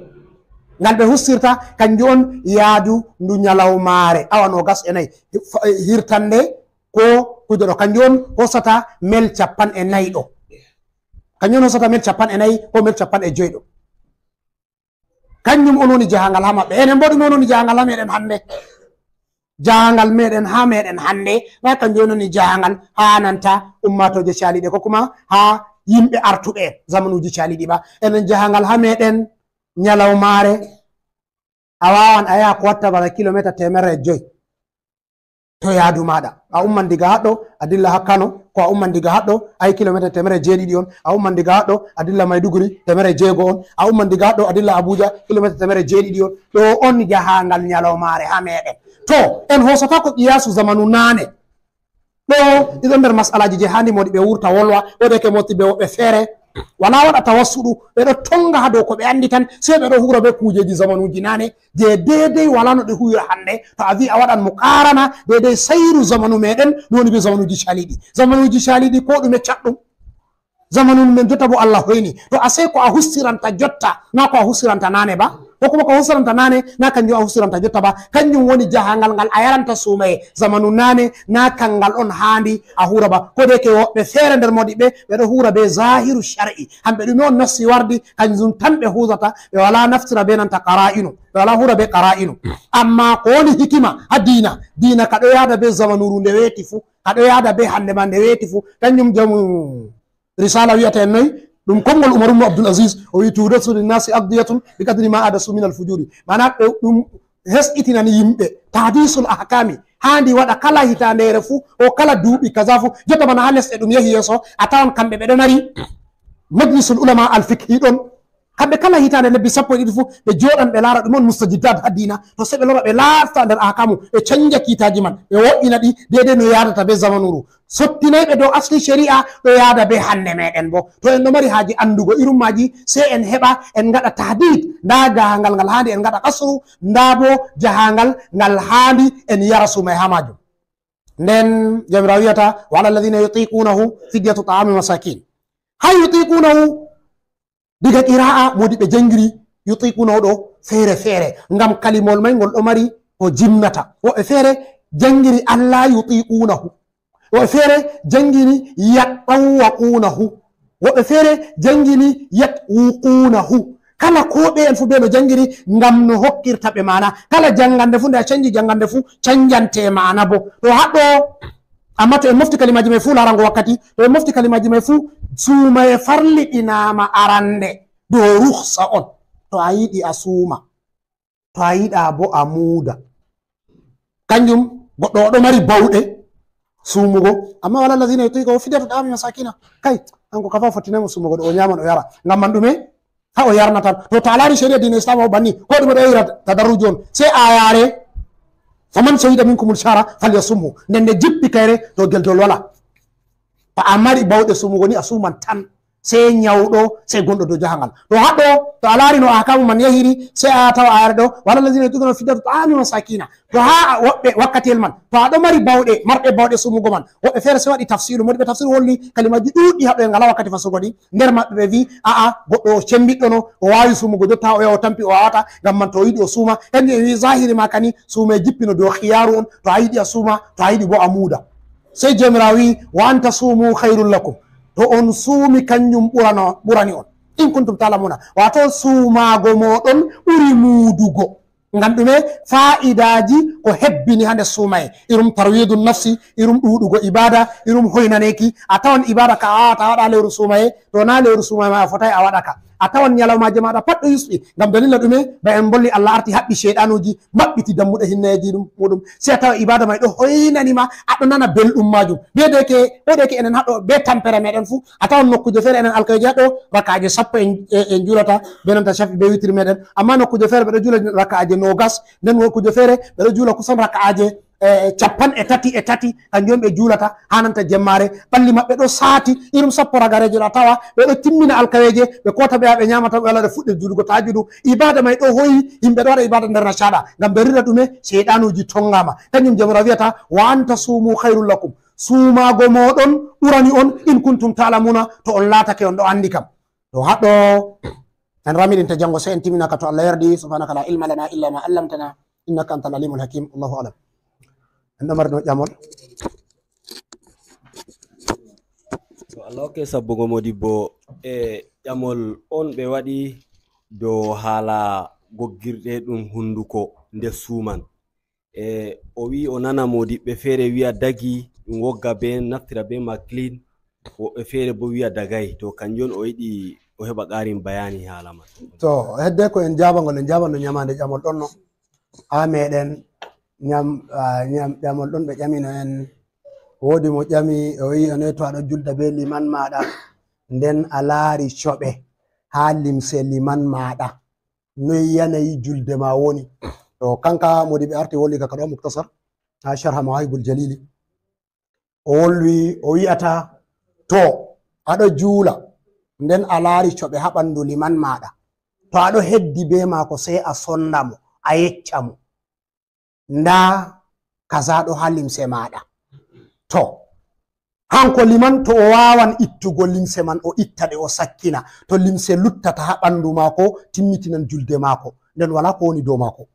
ngal ɓe hussirta, kanjum on yaadu ndu nyalawmaare awa noogas e nayi, fa-, hirtande ko kuje ɗo, kanjum on hosata mel cappan e nayi ɗo. Kanjum on hosata mel cappan e nayi ko mel cappan e joyi ɗo. Kanjum on woni jahangal ha maɓɓe. Enen bo ɗume on woni jahangal ha meɗen hande? Jahangal meɗen ha meɗen hande, na kanjum on woni jahangal ha nanta ummatooje caliɗe, ko kuma ha yimɓe artuɓe en zamanuuji caliɗi ba. Enen jahangal ha meɗen nyalawmaare, a wawan a yaha ko watta bana kilometer temerre e joyi. To yaadu maɗa, a umman diga haɗɗo, a dilla ha Kano, ko a umman diga haɗɗo, ayi kilometer temerre jeeɗiɗi on, a umman diga haɗɗo, a dilla Maiduguri, temerre jeego on, a umman diga haɗɗo, a dilla Abuja, kilometer temerre jeeɗiɗi on. Ɗo on jahangal nyalawmaare ha meɗen. To, en hosata ko qiyasu zamanu nane. Ɗo, iɗon nder mas'alaji je handi modi ɓe wurta wolwa, ɓe ɗeke moti ɓe woɓɓe feere. Wala waɗa tawassuɗu, ɓe ɗo tonga ha dow ko ɓe andi tan, sei ɓe ɗo hura be kujeji zamanuji nane, je deidei wala no ɗe huwira hande. To a vi a waɗan muqarana, deidei sairu zamanu meɗen, no woni be zamanuji caliɗi. Zamanuji caliɗi ko ɗume caɗɗum. Zamanu men jotta bo Allah hoyni. To a sei ko a hussiranta jotta, na ko a hussiranta nane ba. Ko kuma ko a hussiranta nane, na kanjum a hussiranta jotta ba. Kanjum woni jahangal ngal a yaranta suumaye. Zamanu nane, na kangal on handi a hura ba. Ko de ke woɓɓe feere nder modi ɓe, ɓe ɗo hura be zahiru shar'i. Hamɓe ɗume on nassi wardi, kanjum tan ɓe husata, ɓe wala naftira be nanta qara'inu. Ɓe wala hura be qara'inu. Amma ko woni hikima ha diina, diina ka ɗo yada be zamanuru nde weeti fu, ka ɗo yada be hande ma nde weeti fu. Kanjum jamu risala wi'ata en noy? Ɗum konngol Umar ibn Abdul Aziz, o wi'i, "Tuhdathu linnasi aqdiyatun bi qadri ma ahdathu min al-fujuri." Maana ɓe, ɗum hesɗitinani yimɓe tahdisul ahkami, haandi waɗa kala hitaandere fu, o kala duuɓi kaza fu. Jotta bana ha lesɗe ɗum yehi yeeso, a tawan kamɓe ɓe ɗo mari majlisul ulama al-fiqhi ɗon. Kamɓe kala hitaande lebbi sappo e ɗiɗi fu, ɓe jooɗan ɓe laara ɗum on mustajiddat ha diina. To sei ɓe lora ɓe laarta nder ahkamu, ɓe canja kiitaji man, ɓe wo'ina ɗi deidei no yaadata be zamanuru. Sottinayɓe dow asli shari'a ɗo yaada be hande meɗen bo. To en ɗo mari haaje andugo irum maji, sei en heɓa en ngaɗa tahdid. Nda jahangal ngal haandi en ngaɗa qasru, nda bo jahangal ngal haandi en yara suumaye ha majum. Nden Jawmiraawo wi'ata, "Wa ala alladhina yutiqunahu fidyatu ta'ami masakin." Hay yutiqunahu Diga qira'a modi ɓe jangiri yutiqunahu ɗo feere feere, ngam kalimol mai ngol ɗo mari ko jimnata. Woɓɓe feere jangiri Allah yutiqunahu. Woɓɓe feere jangini yattawwaqunahu. Woɓɓe feere jangini yatwuqunahu. Kala ko ɓe en fu be no jangiri ngam no hokkirta ɓe maana. Kala jangande fu nde a canji jangande fu canjante maana bo. To haɗɗo Amma to en mofti kalimaji mai fu, larango wakkati, to en mofti kalimaji mai fu, suumaye farliɗinaama arande dow rukhsa on. To a yiɗi a suuma, to a yiɗa bo a muuda. Kanjum goɗɗo o ɗo mari bawɗe suumugo, amma wala alladhina yutiqunahu fidyatu ta'ami masakina. Kai, hanko kafa fottinay mo suumugo ɗo o nyaman o yara. Ngam man ɗume? Ha o yarna tan. To, to a laari shari'a diina Islam o banni, ko ɗume ɗo yahira tadarruju on. Sei ayare, "Faman shahida minkumul shahra falyasumhu." Nden nde jippi kayre, to geldol wala. To a mari bawɗe sumugo ni a suman tan. Sei nyawɗo, sei gonɗo dow jahangal. To haɗɗo, to a laari no ahkamu man yahiri, sei a tawa ayare ɗo, "Wa ala alladhina yutiqunahu fidyatu ta'ami masakina." To ha woɓɓe wakkatiyel man, to aɗo mari bawɗe, marɓe bawɗe sumugo man, woɓɓe feere sei waɗi tafsilu, modi ɓe tafsiru holli kalimaji ɗuɗɗi haɗɗo en ngala wakkati fasugo ɗi. Nder maɓɓe ɓe vi, "A'a, goɗɗo o cembiɗɗo no, o wawi sumugo jotta, o yaha o tampi o wawata, ngam man to o yiɗi o suma." En ɓe wi zahiri ma kani, suume jippino dow khiyaru on, to a yiɗi a suma, to a yiɗi bo a muuda. Sei Jawmiraawo wi, "Wa an tasumu khairul lakum." To on suumi kanjum ɓurano-, ɓurani on. In kuntum ta'lamuna. Wato suumaago moɗon ɓuri muudugo. Ngam ɗume? Faa'idaji ko hebbini ha nder suumaye. Irum tarwidu nafsi, irum ɗuɗugo ibada, irum hoynaneki. A tawan ibada ka a wawata a waɗa ha lewru suumaye, to na lewru suumaye ma a fotai a waɗa ka. A tawan nyalawmaje maɗa pat ɗo yusɓi. Ngam dalila ɗume? Ba en bolli Allah arti haɓɓi sheyɗanuji, maɓɓiti dammuɗe hinnayeji ɗum, muɗum. Sei a tawa ibada mai ɗo hoynani ma, aɗo nana belɗum majum. Be deke, ko deke enen haɗo, be tampere meɗen fu, a tawan nokkuje feere enen alkawiji haɗo, raka'aje sappo en, en, en julata, be nanta shafi be witiri meɗen. Amma nokkuje feere ɓe ɗo jula raka'aje nogas, nden nokkuje feere ɓe ɗo jula kusan raka'aje e capan e tati e tati, kanjum ɓe juulata haa nanta jemmaare. Ɓalli maɓɓe ɗo saati, irum sappo ragareejo ɗo, a tawa ɓe ɗo timmina alkaweeje, ɓe koota ɓe yaa ɓe nyaama tan, ɓe wala ɓe fuɗɗi juulugo tajudu. Ibaada may ɗo hoyi, yimɓe ɗo waɗa ibaada nder nashaɗa, ngam ɓe rira ɗume? Seyɗanuuji tongaama. Kanjum Jawmiraawo wi'ata, "Wa an tasumu khairul lakum." Suumaago mooɗon ɓurani on, "in kuntum ta'lamuna," to on laatake on ɗo anndi kam. To haɗo en ramiɗinta janngo, sey en timminaka to Allah yardi. Subhanaka la ilma lana illa ma allamtana, innaka antal alimul hakim. Allahu alam. En ɗo mari ɗo ƴamol. To Allah hokke sabbugo modibbo, e ƴamol on ɓe waɗi dow haala goggirɗe ɗum hunduko nde suuman. E o wi'i o nana modiɓɓe feere wi'a dagi, ɗum wogga be, naftira be maklin, woɓɓe feere bo wi'a dagay. To kanjum on o yiɗi o heɓa qaarin bayani haala man. To, hedde ko en jaabangol, en jaabano nyamaande ƴamol ɗon no. Haa meɗen nyam-, ah, nyam-, ƴamol ɗon ɓe ƴamino en. Woodi mo ƴami, o wi'i, "Noy to aɗo julda be liman maaɗa, nden a laari coɓe haa limse liman maaɗa? Noy yanayi julde ma woni?" To kanka modiɓɓe arti wolwi ka kaɗo Muktasar, haa Sharha Mawahibul Jalili. O wolwi, o wi'ata, to aɗo juula, nden a laari coɓe haa ɓandu liman maaɗa. To aɗo heddi be maako, sey a sonda mo, a yecca mo, "Ndaa kaza ɗo haa limse maaɗa." To, hanko liman, to o waawan ittugo limse man, o itta ɗe, o sakkina. To limse luttata haa ɓandu maako, timmitinan julde maako, nden walaa ko woni dow maako.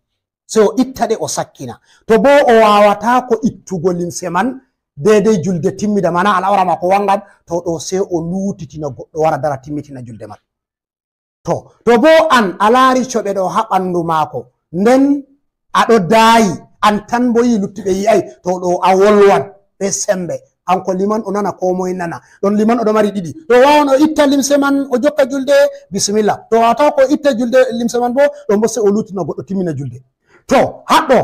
Sey o itta ɗe, o sakkina. To boo o waawataako ittugo limse man deydey julde timmida, mana al'awra maako wangan, to ɗo sey o luutitina goɗɗo wara dara timmitina julde man. To, to boo an a laari coɓe ɗo haa ɓandu maako, nden a ɗo daayi, an tan bo yi'i, luttuɓe yi'ay, to ɗo a wolwan be sembe. Hanko liman o nana, koo moy nana. Ɗon liman o ɗo mari ɗiɗi. To waawan o itta limse man, o jokka julde, bismillah. To waawataako o itta julde, limse man bo, ɗon bo sey o luutina goɗɗo timmina julde. To, haɗɗo,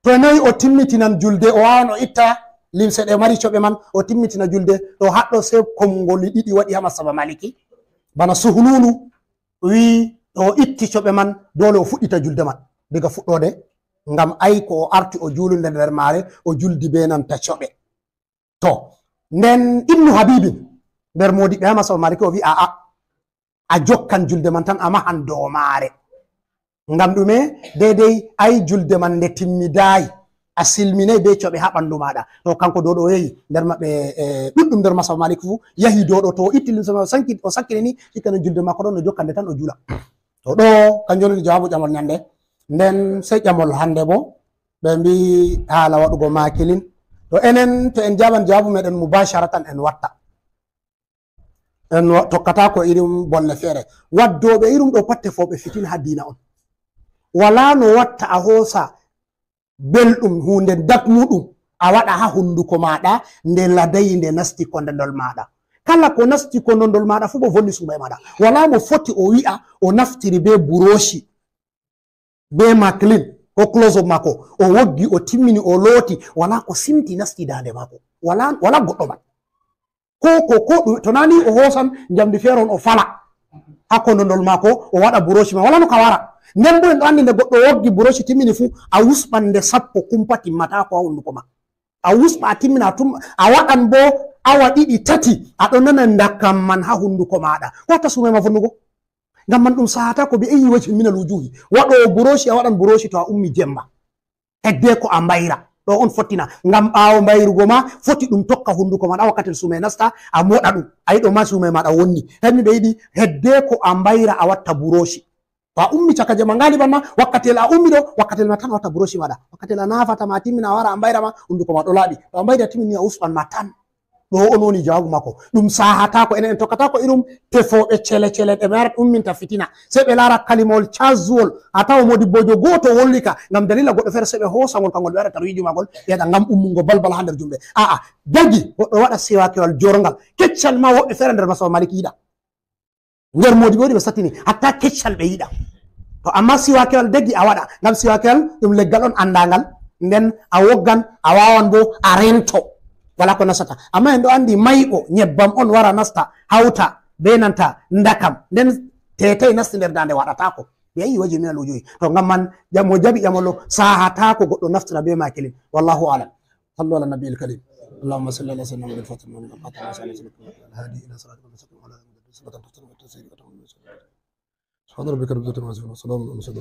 to noy o timmitinan julde, o waawan o itta limse ɗe mari coɓe man, o timmitina julde. To haɗɗo sey konngoli ɗiɗi waɗi haa masaba Maliki. Bana Suhununu wi'i, to o itti coɓe man, doole o fuɗɗita julde man diga fuɗɗoode, ngam ay ko o arti o juulunde nder maare, o juldi be nanta coɓe. To, nden Ibnu Habibin nder modiɓɓe haa masaba Maliki o wi'i, a'a, a jokkan julde man tan, a mahan dow maare. Ngam ɗume? Deydey ay julde man nde timmidaay, a silminay be coɓe haa ɓandu maaɗa. To, kanko dow ɗo o yehi nder maɓɓe, e, ɗuɗɗum nder masaba Malik fuu, yahi dow ɗo, to o itti limse maako, o sanki-, o sakkini ni, hikka no julde maako ɗon, o jokka nde tan, o juula. To ɗo, kanjum woni jawaabu ƴamol nyande. Nden sey ƴamol hande bo, ɓe mbi'i haala waɗugo maakilin. To enen, to en jaaban jawaabu meɗen mubasharatan, en watta. En wa-, tokkataako irin bolle feere. Waddooɓe irum ɗo pat tefooɓe fitina haa diina on. Walaa no watta a hoosa belɗum, huunde dakmuɗum, a waɗa haa hunduko maaɗa, nde ladayi, nde nasti kondondol maaɗa. Kala ko nasti kondondol maaɗa fuu, bo vonni suuɓe maaɗa. Walaa mo foti o wi'a o naftiri be burooshi, be maklin, ko close-up maako, o woggi, o timmini, o looti, walaa ko simti nasti daande maako. Walaa, walaa goɗɗo man. Ko, ko, ko ɗum, to naa ni o hoosan njamndi feere on o fala haa kondondol maako, o waɗa burooshi ma, walaa no ka wara. Nden bo en ɗo anndi nde goɗɗo woggi burooshi timmini fuu, a wusɓan nde sappo kumpa timmataako haa hunduko ma. A wusɓa, a timmina, a tum-, a waɗan bo awa ɗiɗi, tati, a ɗo nana ndakam man haa hunduko maaɗa. Ko watta suume ma vonnugo? Ngam man ɗum sahataako bi ayyi wajhin minal wujuhi. Waɗoowo burooshi, a waɗan burooshi to a ummi jemma. Hedde ko a mbayra. Ɗo on fottina. Ngam ɓaawo mbayrugo ma, foti ɗum tokka hunduko ma, ɗa wakkati suume nasta, a moɗa ɗum. A yiɗo ma suume ma ɗa wonni. Hemmi ɓe yiɗi hedde ko a mbayra, a watta burooshi. To a ummi caka jemma ngali ɓan ma, wakkati el a ummi ɗo, wakkati el ma tan a watta burooshi maɗa. Wakkati el a nafata ma, a timmina, a wara a mbayra ma, hunduko ma ɗo laaɓi. To a mbayri a timmini, a usɓan ma tan. Ɗo on woni jawaabu maako. Ɗum sahataako, enen en tokkataako irum tefooɓe cele cele ɗe ɓe arata umminta fitina. Sey ɓe laara kalimawol casual, a tawa modibbojo gooto wolwi ka, ngam dalila goɗɗo feere sey ɓe hoosa ngol kangol ɓe waɗa tarwiiju maagol, ɓe waɗa ngam ummungo balbal haa nder jumɓe. A'a, dagi goɗɗo waɗa siwakewal jorngal, keccal ma woɓɓe feere nder masaba Maliki yiɗa. Nder modiɓɓe woodi ɓe sattini, hatta keccal ɓe yiɗa. To amma siwakewal dagi a waɗa, ngam siwakewal ɗum leggal on anndangal, nden a woggan, a wawan bo a rento. Wala ko nasata. Amma en ɗo andi mayɓo, nyebbam on wara nasta, hawta be nanta ndakam, nden teetay nasti nder daande waɗataako. Bi ayyi wajhin min al wujuhi. To ngam man, jam-, mo jaɓi ƴamol o, sahataako goɗɗo naftira be maakilin. Wallahu alam. Sallu ala nabiyil karim. Allahumma salli ala sayyidina Muhammadin fatih mu'min al-fatih wa sallam al-hadi ila siratikal mustaqim wa ala alihi wa sahbihi wa sallam. Subhana rabbika rabbil izzati amma yasifun. Wa salamun ala al-mursalin.